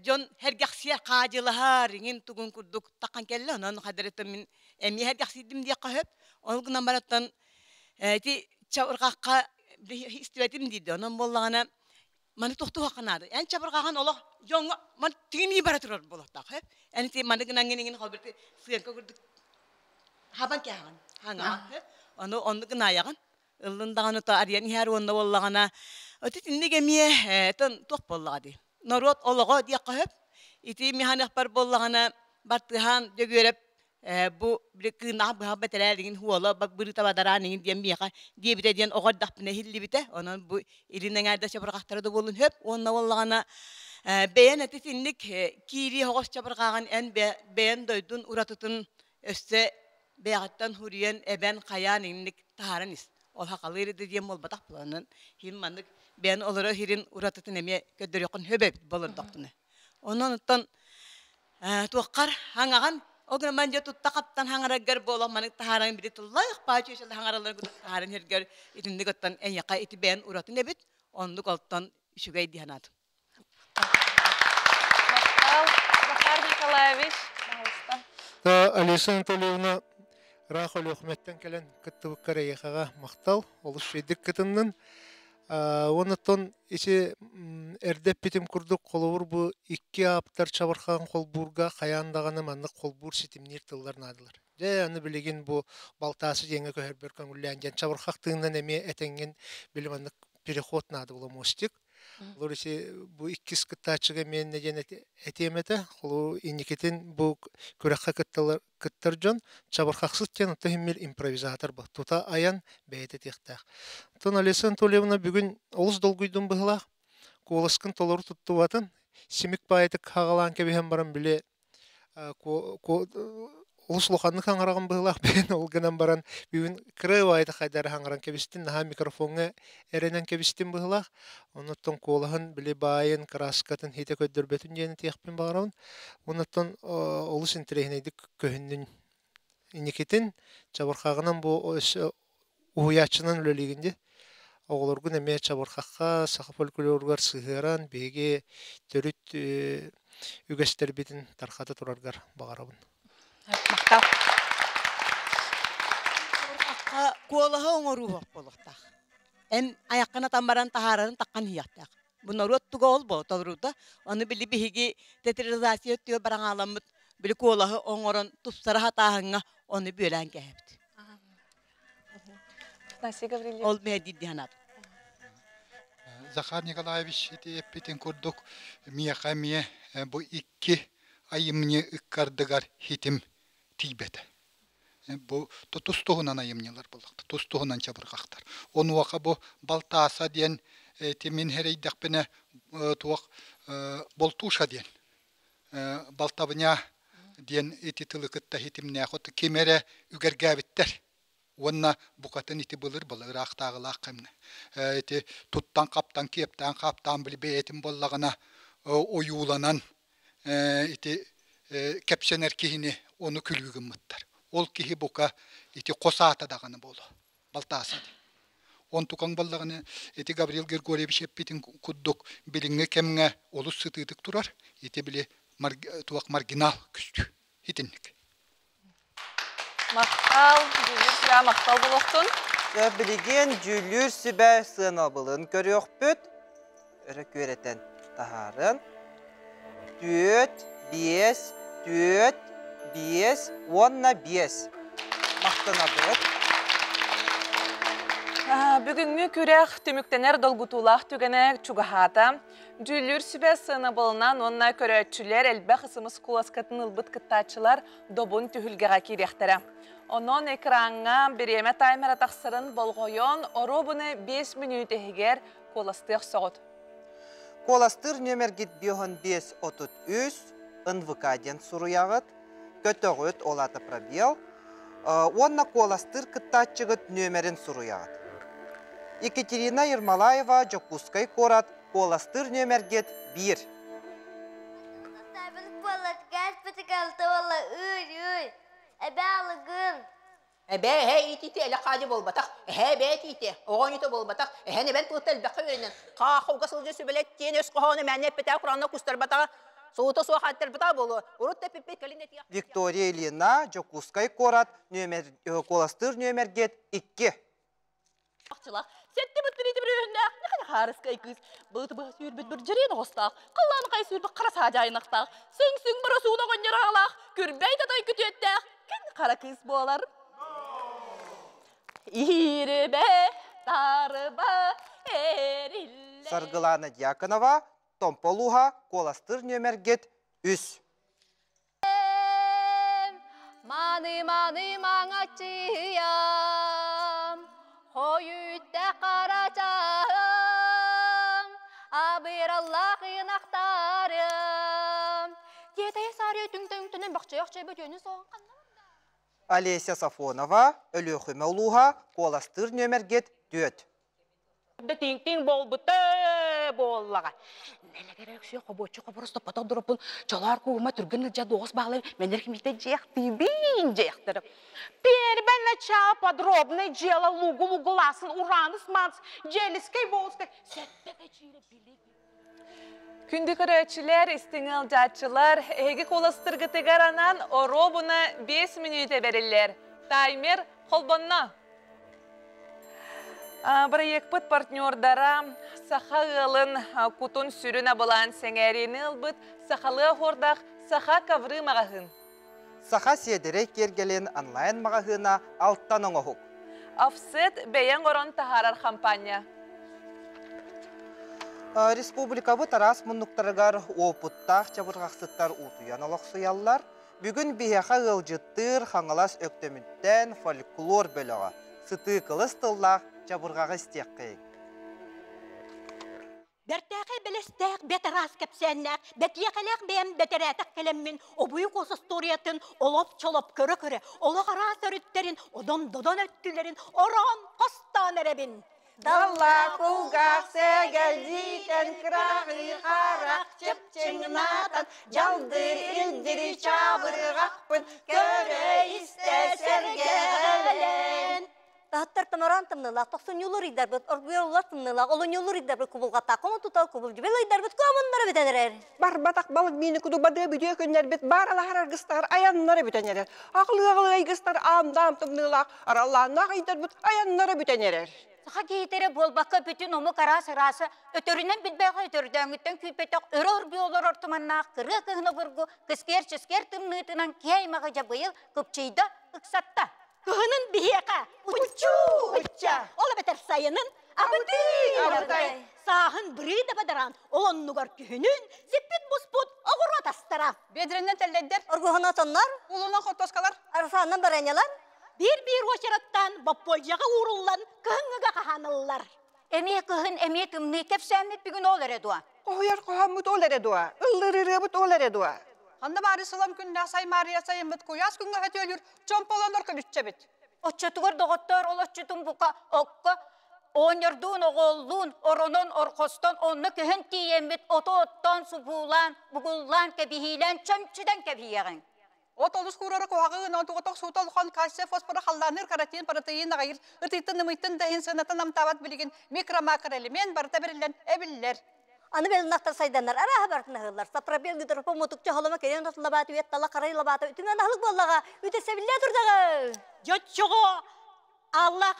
H: дьон сэргэхсийэр хаадьылаһар иҥин тугун курдук таххан кэллэ онон хайдарыттан мин эмиэ сэргэхсийдим диэххэ сөп ол гынан бараттан ити чабырҕахха истибэтим диирдэ онон буоллаҕына маны тохтуохха наада. Эн чабырҕаҕын олох дьоҥҥо маны тигинии бара турар буолуохтаах. Эн ити маны гынан гинигин холбурти сыанка курдук хабан кээҕин хаҥаҕын ону оннук гынаайаҕын ыллын даҕаны то арыйан иһэр уонна буоллаҕына ити итинник эмиэ тон туох буоллаҕа дии норуот олоҕо диэххэ сөп ити механыахпар буоллаҕына бартыһаан Дьөгүөрэп бу били кыыннаах быһах бэтэрээ иҥин хуола бырыыта бадараан иҥин диэн миэхэ диэбитэ диэн оҕо эрдэхпинэ иһиллибитэ онон бу илин эҥээрдэ чабырҕахтара да буолун сөп уонна буоллаҕына бэйэн эти итинник киирии оҕос чабырҕааҕын эн бэйэн дойдун уратытын өссө бэйэҕиттэн хуруйан эбэн хайаан иҥник таһааран ис ол хахалыыр да диэн буолбатах буоланан хин маннык бэйэн олоро хирин уратытын эмиэ көрдөрүөххүн сөп эбит болордохпуна Онон оттон туоххар хаҥаҕан ол гынан дьэ тутта хаптан хаҥараргар буолан маннык таһааран били тыллаах паачыачалар хаҥаралларын курдук таһааран иһэргэр итинник оттон эйиэхэ ити бэйэн уратын эбит оннук оттон үчүгэй дии санаатым.
B: Махтал, Захар Николаевич, пожалуйста.
N: Алиса Анатольевна ыраах Өлүөхүмэттэн кэлэн кыттыбыккар эйиэхэҕэ махтал, олус үчүгэйдик кытыннын. Оннуттан ити эрдэ эппитим курдук, холобур, бу икки ааптар чабырҕаҕын холбуурга хайаан даҕаны маннык холбуур ситимниир тыллар наадалар. Дьэ, аны билигин бу Балтаасы диэҥҥэ көһөрбөр көҥүллээн диэн чабырҕах тыынынан эмиэ этэҥҥин били маннык переход наада була мостик. Олор ити бу иккис кыттааччыга эмиэ диэн этиэм этэ. Холу инникитин бу күрэххэ кытталар кыттар дьон чабырҕахсыт диэн оттон иһиммир импровизатор ба тута айан бэйэтэ этиэхтээх. Оттон Олеся Анатольевна бүгүн олус долгуйдум быһылаах. Куоласкын толору туттубатын, симик баайытык хаҕалаан кэбиһэн баран били олус улаханнык хаҥараҕын быһыылаах бэйэн ол гынан баран бүгүн кыра баайыта хайдары хаҥаран кэбистин наһаа микрофоҥҥа эрэнэн кэбистим быһыылаах оннуттан куолаһын били баайын кырааскатын хитэ көрдөрбөтүн диэн этиэхпин баҕарабын оннуттан олус интэриэһинэйдик көһүннүн инникитин чабырҕаҕынан бу уһуйааччынан үлэлиигин дии оҕолоргун эмиэ чабырҕахха саха фольклоругар сыһыаран биһиги төрүт үгэстэрбитин тарҕата тураргар баҕарабын.
H: Махтал. Чабырҕахха куолаһы оҥоруу буолуохтаах. Эн айаххын атан баран таһаарарын таххан иһиэхтээх. Бу норуот туга ол бо толоруута. Ону били биһиги театрализация өттүгэр бараҥааламмыт били куолаһы оҥорон тупсара сатааһыҥҥа ону бүөлээн кээһэбит.
B: Афанасий Гаврильевич.
H: Ол мэ дии санаатым.
I: Захар Николаевич ити эппитин курдук миэхэ эмиэ бу икки айымньы ыккардыгар хитим тиийбэтэ. Бу тус-туһунан айымньылар буоллахтар, тус-туһунан чабырҕахтар. Онуоха бу Балтааса диэн ити мин сэрэйдэхпинэ туох болтуша диэн балтабыня диэн ити тылы кытта хитимнээх ким эрэ үгэргээбиттэр уонна букатын ити былыр былыр ыраахтааҕылаах кэмҥэ ити туттан-хаптан киэптээн-хаптаан били бэйэтин буоллаҕына ойууланан ити кэпсэнэр киһини ону күлүү гыммыттар. Ол киһи бука ити хос аата даҕаны буолуо Балтааса диэн. Онтукаҥ буоллаҕына ити Гаврил Григорьевич эппитин курдук билиҥҥи кэмҥэ олус сытыытык турар. Ити били туох маргинал көстүү. Итинник.
B: Махтал, дьүүллүүр сүбэ махтал буолуохтун.
C: Билигин дьүүллүүр сүбэ сыанабылын көрүөхпүт. Өрө күөрэтэн таһаарын. Түөт, биэс, түөт, биэс уонна биэс. Махтанабыт.
B: Бүгүҥҥү күрэх түмүктэнэр долгутуулаах түгэнэ чугаһаата. Дьүүллүүр сүбэ сыанабылынан уонна көрөөччүлэр элбэх ысымыс куоласкатын ылбыт кыттааччылар добун түһүлгэҕэ киириэхтэрэ. Онон экраҥҥа бириэмэ таймера тахсарын болҕойон, оруобуна 5 мүнүүтэ иһигэр куоластыах соҕут.
C: Куоластыыр нүөмэргит 55 33 НВК диэн суруйаҕыт, көтөҕүт, ол аата пробел, уонна куоластыыр кыттааччыгыт нүөмэрин суруйаҕыт. Екатерина Ермолаева, Дьокуускай куорат, куоластыыр нүөмэргит 1.
F: Эбээ, эһээ иитиитэ элэ хаадьы буолбатах, эһээ эбээ этиитэ, оҕо оонньуута буолбатах, эһэн эбэн тылыттан элбэххэ үөрэнэн, хаахылга сылдьар сүбэлэт диэн өс хоһооно мээнэ эппэтэҕэ кураанна кустарбатаҕа, солуута суох аттарбатаҕа буолуо. Урут да эппиппит, кэлин этиэх.
C: Виктория Ильина, Дьокуускай куорат, нүөмэр, куоластыыр нүөмэргит 2.
T: Ахчылах, сэтти быттырыйды бір өһүннээх, нахана хаарыскай кыыс, былыты быһа сүүрбүт бырдьырыын оҕустаах, халлааны хай сүүрбүт хара саадьайынахтаах, сыҥ-сыҥ боросуун оҕонньор аҕалаах, күрбэй татай күтүөттээх, күн хара кыыс буолар. Иирибэ, тарыба, эриллэ.
C: Саргылана Дьяконова, Томпо улууһа, куоластыыр нүөмэргит 3.
Q: Маны-маны маҥаччыйам, хойүттэ харачаһым, абыраллаах ынахтарым.
T: Тиэтэйэ саарыйа түҥ-түҥ-түнэн бөхчөйөх чөйбөтүөнү соҕон ханна
C: Олеся Сафонова, Өлүөхүмэ улууһа, куоластыыр нүөмэргит 4.
S: Тиҥ-тиҥ буолбута буоллаҕа. Нэлэгэр өксүө хобуоччу хоборос топпотох дуроппун чолоор куума түргэн ылдьа дуоҕус баалай мэнэр кимитэ дьиэхтиибин дьиэхтэрим. Первое начало подробное дело лугу лугуласын ураныс манс дьиэлискэй боускай сэттэ чиирэ билиги.
B: Күндү көрөөччүлэр, истиҥ ыалдьааччылар, эһиги куоластыргытыгар анаан оруобуна 5 мүнүүтэ бэриллэр. Таймер холбонно. Бырайыакпыт партнердара саха ыалын кутун-сүрүн абылаан сэҥээриини ылбыт сахалыы оһуордаах Саха ковры маҕаһыын.
C: Саха сиэдэрэй киэргэлин онлайн-маҕаһыына Алтан оҥоһук.
B: Офсет бэйэҥ орон таһаарар хампаанньа.
C: Республикабыт араас муннуктарыгар уопуттаах чабырҕахсыттар уутуйан олохсуйаллар. Бүгүн биһиэхэ ыалдьыттыыр Хаҥалас Өктөмүттэн фольклор бөлөҕө сытыы кылыс тыллаах чабырҕаҕы истиэххэйиҥ.
U: Бэртээхэй бэлэстээх, бэт араас кэпсээннээх, бэтиэхэлээх бэйэм бэтэрээтэх кэлэммин обуйук ос остуоруйатын олоп-чолоп көрө-көрө, олох араас өрүттэрин, одон-додон өттүлэрин ороон хостоон эрэбин.
V: Далла кулгаах сэгэлдьиитэн кыраҕыы харах чыпчыҥнаатан дьалдыр илдьири чабырҕахпын көрө-истэ сэргэҕэлэн.
Q: Таһыттар томороон тымныылаах, тохсунньулуур ыйдарбыт, оргуйар тымныылаах, олунньулуур ыйдарбыт кубулҕаттаах, хонуу тутал кубулдьубел ыйдарбыт куомуннара бүтэн эрэр.
W: Барбатах балык миини кудубадыа бүдүө күннэрбит баар алаһар аргыстар айаннара бүтэн эрэр. Аҕылыы-аҕылыы айгыстар аам-даам тымныылаах, араллааннаах ыйдарбыт айаннара бүтэн эрэр.
U: Саха киһитэрэ буолбакка бүтүн омук араас арааса өтөрүнэн билбэҕэ өтөрдөөҥҥүттэн күүппэтэх өрө оргуй олорор туманнаах кырыа кыһын обургу кыскыар-чыскыар тымныытынан киһи аймаҕы дьабыйыл кыпчыйда ыксатта. Кыһынын биһиэхэ уччуу учча, ол эбэтэр сайынын абытыы абытай, сааһын бырыы да бадараан, ол оннугар күһүнүн сиппит буспут оҕуруот астара.
B: Бедреннен тэллэйдэр,
Q: оргуһунан отоннор,
B: улунан хортуоскалар,
Q: арысааннан баранньалар.
U: Биир-биир уочараттаан боппуолдьаҕа ууруллан кыһыҥҥыга хаһааныллар. Эмиэ кыһын, эмиэ тымныы кэпсээммит бүгүн ол эрэ дуо?
W: Хоһуйар хоһооммут ол эрэ дуо? Ыллыр ырыабыт ол эрэ дуо?
B: Ханна баары сылам күннээх саймаарыйа сайыммыт куйаас күҥҥэ хөтүөлүүр чомполонор көлүччэбит.
U: Оччотугар доҕоттоор ол оччутун бука окко оонньордуун оҕоллуун оронон орхостон онно көһөн тиийэммит оту оттоон субуулаан бугуллаан кэбиһиилээн чөмчүтэн кэбиһиэҕиҥ.
B: От олус куурары куһаҕы ноотугутох суута улахан кальций фосфору халлааныыр каротин протеин аҕайыр ытыйтын ымыйтын да иһин сыанатын амтаабат билигин микро-макроэлемент барыта бэриллэн эбиллэр.
Q: Аны белынахтар сайданнар арааһа барытын аһыыллар. Сапрапел гидропо мутукча холомо кэлэн лабааты үөт тала харай лабаата үтүмэн аһылык буоллаҕа үтэсэбиллээ турдаҕа.
U: Дьоччоҕо Аллах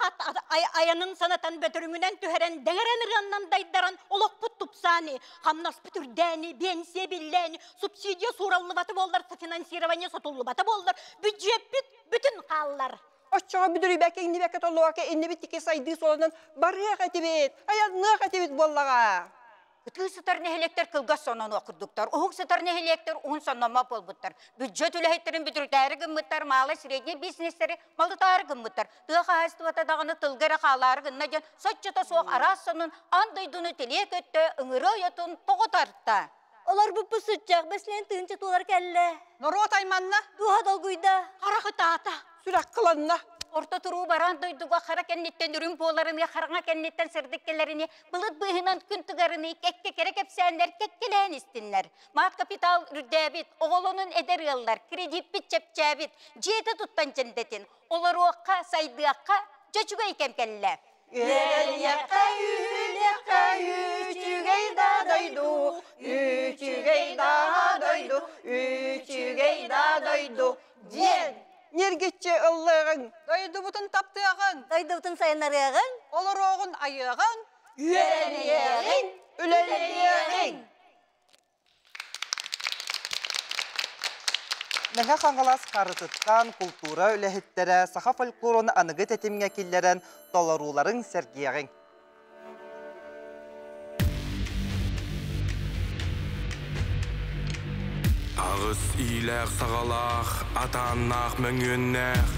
U: айанын санатан бөтөрүҥүнэн түһэрэн дэҥэрэн ырыаннан дайдаран олохпут тупсааны, хамнаспыт үрдээни, биэнсийэ биллээни, субсидия суураллыбата буоллар, финансирование сотуллубата буоллар, бүддьүөппүт бүтүн хааллар.
W: Оччоҕо бүдүрүйбэккэ иҥнибэккэ толлубакка иннибит тики сайдыы суолунан барыах этибит, айанныах этибит буоллаҕа.
U: Кытыы сытар нэһилиэктэр кылгас сононуох курдуктар, уһук сытар нэһилиэктэр уһун сонноммот буолбуттар. Бүддьүөт үлэһиттэрин бүтүрүтээри гыммыттар, маалай средний бизнестэри малытаары гыммыттар. Тыа хаһаайыстыбата даҕаны тылга эрэ хаалаары гынна диэн соччото суох араас сонун аан дойдуну тилиэ көттө, ыҥырыы ойотун тоҕо тарта.
Q: Олорбуппут сыччах, бэслээн тыынча туолар кэллэ.
B: Норуот айманна.
Q: Дууһа долгуйда.
U: Харах ытаата.
W: Сүрэх кыланна.
U: Орто туруу бараан дойдуга хара кэнниттэн үрүҥ буоларыныы, хараҥа кэнниттэн сырдык кэлэрини, былыт быыһынан күн тыгарыныы кэккэ кэрэ кэпсээннэр кэккэлээн истиннэр. Маат капитал үрдээбит, оҕолонун эдэр ыаллар, кредиппит чэпчээбит, дьиэтэ туттан дьэндэтин, олоруохха, сайдыахха дьэ үчүгэй кэм кэллэ.
V: Үөрэниэххэ, үүнүөххэ, үчүгэй да дойду, үчүгэй да дойду, үчүгэй да дойду
W: диэн ньиргиччи ыллыаҕыҥ.
B: Дойдубутун таптыаҕыҥ.
Q: Дойдубутун сайыннарыаҕыҥ.
B: Олоруоҕун айыаҕыҥ.
V: Үөрэниэҕиҥ, үлэлиэҕиҥ.
C: Мэҥэ Хаҥалас харытыттан култуура үлэһиттэрэ саха фольклорун аныгы тэтимҥэ киллэрэн толорууларын сэргиэҕиҥ.
X: Аҕыс иилээх саҕалаах, атааннаах мөҥүөннээх,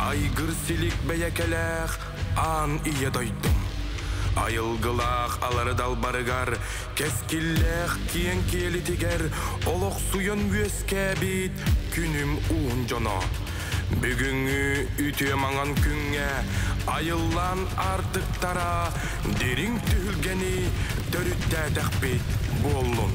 X: айгыр силик бэйэкэлээх аан ийэ дойдум. Айылгылаах алары далбарыгар, кэскиллээх киэҥ киэлитигэр олохсуйан үөскээбит күнүм уун дьоно. Бүгүҥҥү үтүө маҥан күҥҥэ айыллаан аартыктара дириҥ түһүлгэни төрүттээтэхпит буоллун.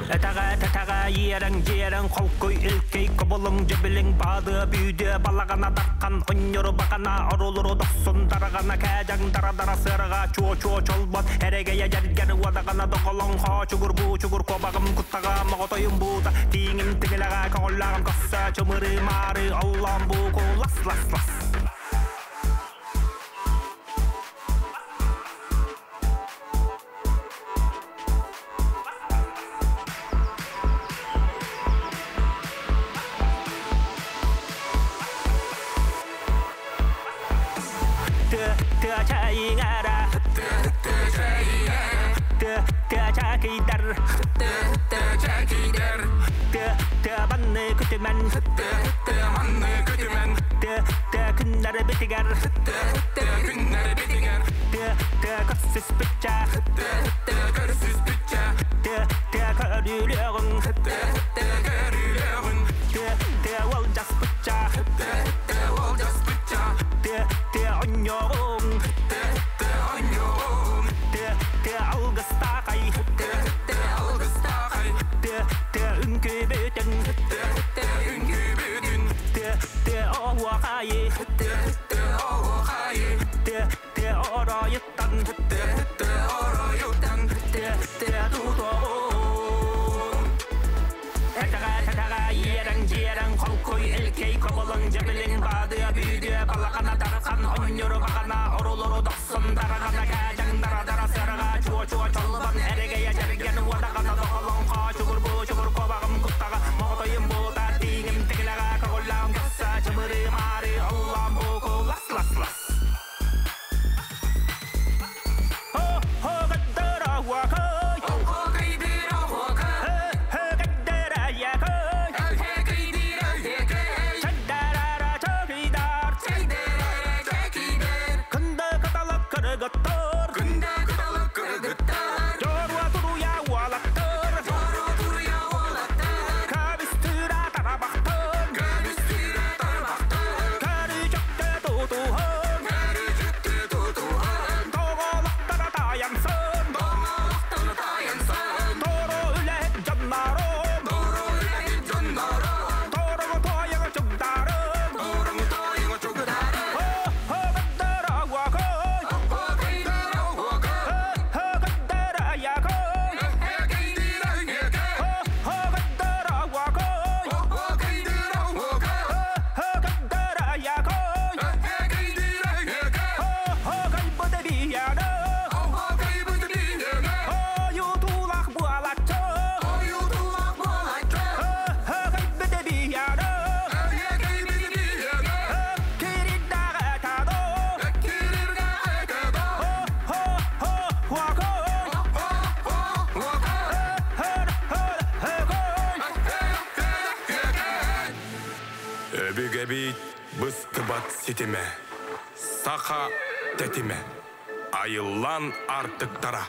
Y: Этэҕэ тэтэҕэ иэрэҥ дьиэрэҥ холкуй илкэй кобулуҥ дьэбилиҥ баадыа бүүдүө балаҕана даххан онньору баҕана орулуру дохсун дараҕана кээдьэҥ дара-дара сыараҕа чуо-чуо чолбон эрэгэйэ дьэргэн уодаҕана доҕолоҥ хоочугур буучугур куобаҕым куттаҕа моҕотойум буута тииҥим тиҥилэҕэ көҕүллээҕим көссө чымырыы маары оллоон бууку лас лас лас. чайыңара Чакидар Чакидар Манны күтүмэн Манны күтүмэн Күннәр битигер Күннәр битигер Көрсүс бүтчә Көрсүс бүтчә Көрүлөгүң Көрүлөгүң Олжас бүтчә Олжас бүтчә Оньогуң Оньогуң Алгыстакай Алгыстакай Үңкүбүтүн Үңкүбүтүн Оуакайы Оуакайы Оройуттан Оройуттан Тутоон Этага татага иерang жиерang холкой элкей коболоң жабилиң баадыа бүүдүө балакана даракан онньору бакана орулору дохсун дарагана кээжаң дара-дара сырага чуо-чуо чолбон эрегея жерген уодагана дохолоң хоо чугур бу чугур кобагым куттага моҕотойум буута тииҥим тигилэҕэ көҕүллэҕим көхсө чымырыы маары оллоон бууку лас лас лас
X: Өбүгэбит быстыбат ситиме, саха тетиме, айыллан артыктара.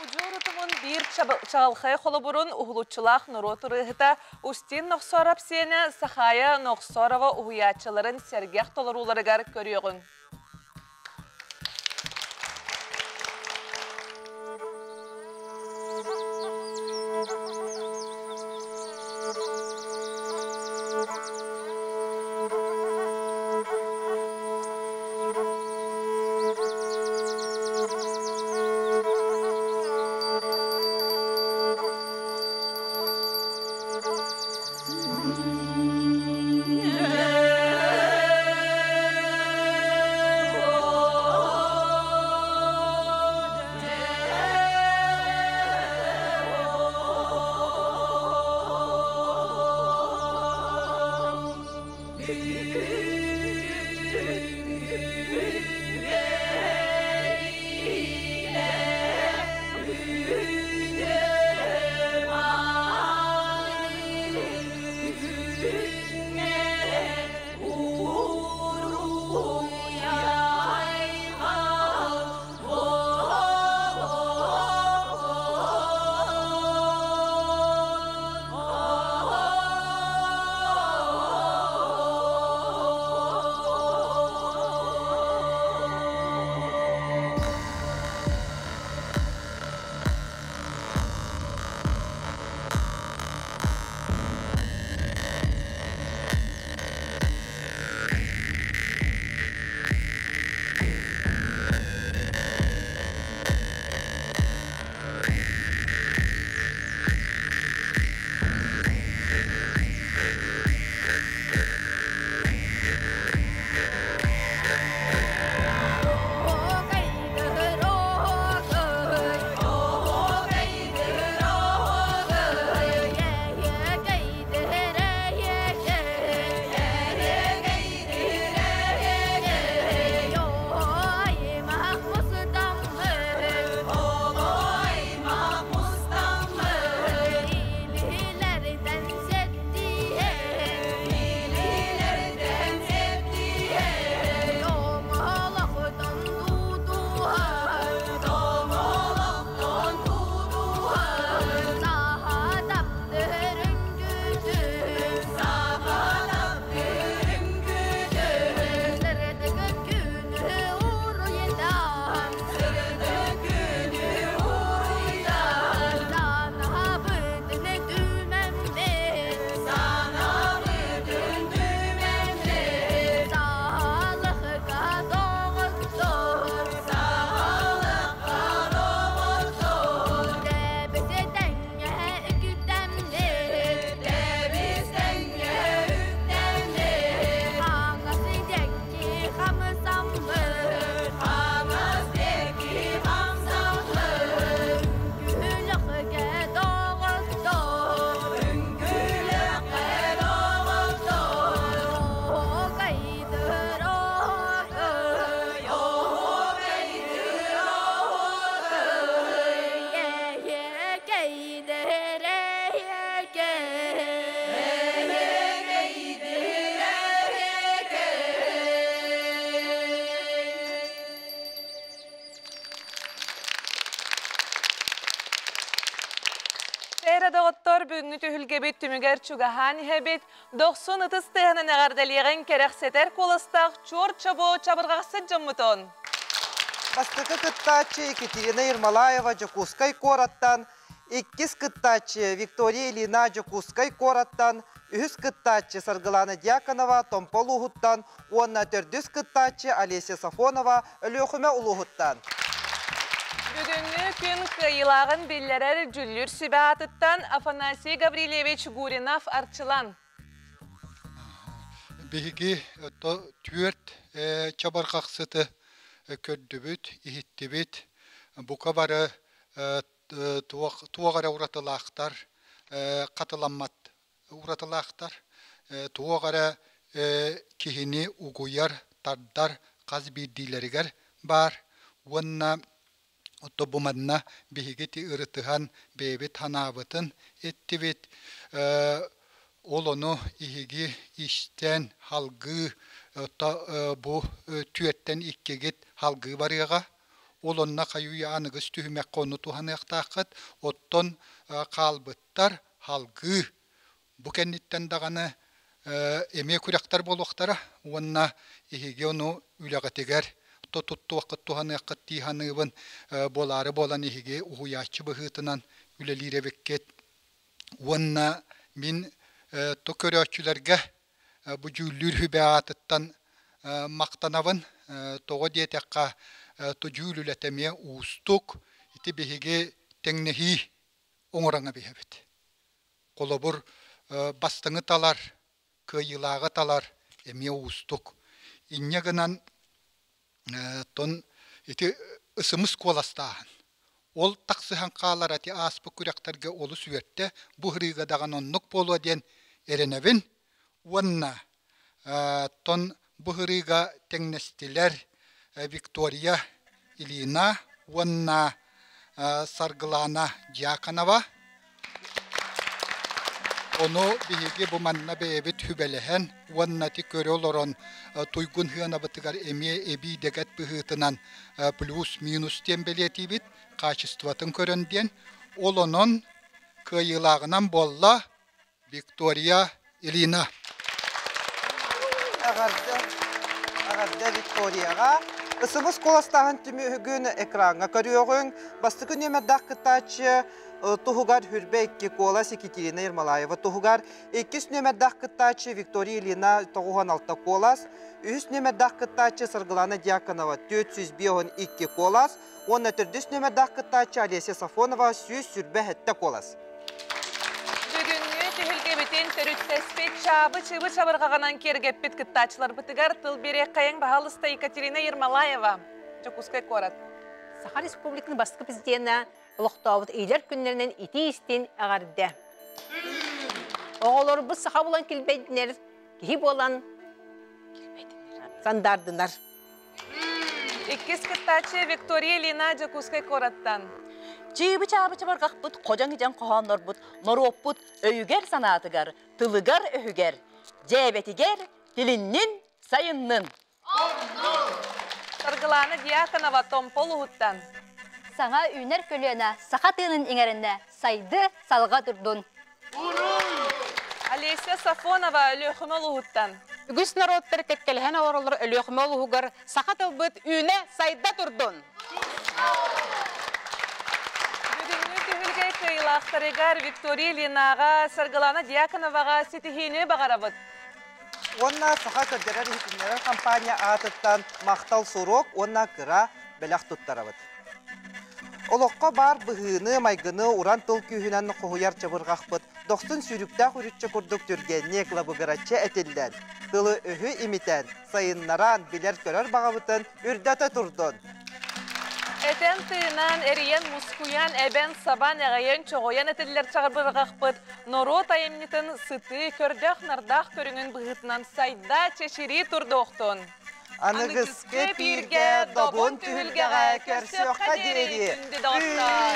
B: Ужурутумун бир чаҕылхай холобурун уһулуччулаах норуот ырыаһыта Устин Нохсоороп сиэнэ Сахая Нохсоорова уһуйааччыларын сэргэх толорууларыгар көрүөҕүҥ.
D: Yeah.
B: Дьэ эрэ доҕоттор, бүгүҥҥү түһүлгэбит түмүгэр чугаһаан иһэбит. Дохсун ытыс тыаһынан эҕэрдэлиэҕиҥ кэрэхсэтэр куоластаах чуор чобуо чабырҕахсыт дьоммутун.
C: Бастакы кыттааччы Екатерина Ермолаева Дьокуускай куораттан, иккис кыттааччы Виктория Ильина Дьокуускай куораттан, үһүс кыттааччы Саргылана Дьяконова Томпо улууһуттан уонна төрдүс кыттааччы Олеся Сафонова Өлүөхүмэ улууһуттан.
B: Бүгүҥҥү күн кыайыылааҕын биллэрэр дьүүллүүр сүбэ аатыттан Афанасий Гаврильевич Гуринов Арчылан.
I: Биһиги түөрт чабырҕахсыты көрдүбүт, иһиттибит. Бука бары туох эрэ уратылаахтар, хатыламмат уратылаахтар. Туох эрэ киһини угуйар, тардар хас биирдиилэригэр баар уонна Отто бу манна биһиги ити ырытыһан бэйэбит санаабытын эттибит. Ол ону иһиги истэн салгыы бу түөртэн иккигит салгыы барыаҕа. Ол онно хайыы аныгыс түһүмэххэ ону туһаныахтааххыт. Оттон хаалбыттар салгыы бу кэнниттэн даҕаны эмиэ күрэхтэр буолуохтара уонна эһиги ону үлэҕитигэр туттуоххут туһаныаххыт дии саныыбын. Буолаары буолан эһиги уһуйааччы быһыытынан үлэлиир эбиккит. Уонна мин то көрөөччүлэргэ бу дьүүллүүр сүбэ аатыттан махтанабын. Тоҕо диэтэххэ, то дьүүл үлэтэ эмиэ уустук. Ити биһиги тэҥнэһии оҥорон эбиһэбит. Холобур, бастыҥы талар, кыайыылааҕы талар эмиэ уустук. Инньэ гынан тон ити ысымыс куоластааһын. Ол тахсыһан хаалар ати ааспыт күрэхтэргэ олус үөртэ, бу ырыыга даҕаны оннук буолуо диэн эрэнэбин. Уонна тон бу ырыыга тэҥнэстилэр Виктория Ильина уонна Саргылана Дьяконова. Ону биһиги бу манна бэйэбит сүбэлэһэн уонна ити көрө олорон туйгун сыанабытыгар эмиэ эбии дэгэт быһыытынан плюс-минус диэн бэлиэтиибит, качествотын көрөн диэн. Ол онон кыайыылааҕынан буолла Виктория Ильина.
C: Эҕэрдэ, эҕэрдэ Викторияҕа. Ысымыс куоластааһын түмүгүн экраҥҥа көрүөҕүҥ. Бастакы нүөмэрдээх кыттааччы туһугар Хүрбэ икки куолас Екатерина Ермолаева туһугар, иккис нүөмэрдээх кыттааччы Виктория Ильина 96 куолас, үһүс нүөмэрдээх кыттааччы Саргылана Дьяконова 452 куолас уонна төрдүс нүөмэрдээх кыттааччы Олеся Сафонова 127 куолас.
B: Бүгүҥҥү түһүлгэбитин төрүттэспит чаабы-чыбы чабырҕаҕынан киэргэппит кыттааччыларбытыгар тыл биэриэххэйиҥ баһаалыста Екатерина Ермолаева, Дьокуускай куорат.
F: Саха Республикатын бастакы президенэ олохтообут ыйлар күннэринэн итии-истин эҕэрдэ. Оҕолорбут саха булан килбэйдинэр, киһи буолан сандаардынар.
B: Иккис кыттааччы Виктория Ильина Дьокуускай куораттан.
T: Чыыбы-чаабы чабырҕахпыт, ходьоҥ-идьэҥ хоһооннорбут норуоппут өйүгэр-санаатыгар, тылыгар-өһүгэр, дьээбэтигэр тилиннин, сайыннын!
B: Саргылаана Дьяконова Томпо улууһуттан.
Q: Саҥа үүнэр көлүөнэ саха тыынын иҥэриннэ, сайды салҕа турдун!
B: Олеся Сафонова Өлүөхүмэ улууһуттан.
S: Үгүс норуоттар кэккэлэһэн олороллор Өлүөхүмэ улууһугар саха тылбыт үүнэ-сайда турдун!
B: Бүгүҥҥү түһүлгэ кыайыылаахтарыгар Виктория Ильинаҕа, Саргылана Дьяконоваҕа ситиһиини баҕарабыт!
C: Уонна Саха көрдөрөр-иһитиннэрэр компания аатыттан махтал сурук уонна кыра бэлэх туттарабыт. Олоххо баар быһыыны, майгыны уран тыл күүһүнэн хоһуйар чабырҕахпыт дохсун сүүрүктээх үрүччэ курдук түргэнник, лабыгыраччы этиллэн, тылы-өһү имитэн, сайыннаран, билэр-көрөр баҕабытын үрдэтэ турдун!
B: Этэн-тыынан, эрийэн-мускуйан, эбэн-сабан, эҕэйэн-чоҕойон этиллэр чаҕырбырҕахпыт норуот айымньытын сытыы, көрдөөх-нардаах көрүҥүн быһыытынан сайда, чэчирии турдуохтун!
C: Аныгыскы бииргэ добун түһүлгэҕэ көрсүөххэ диэри!
B: Күндү доҕоттор!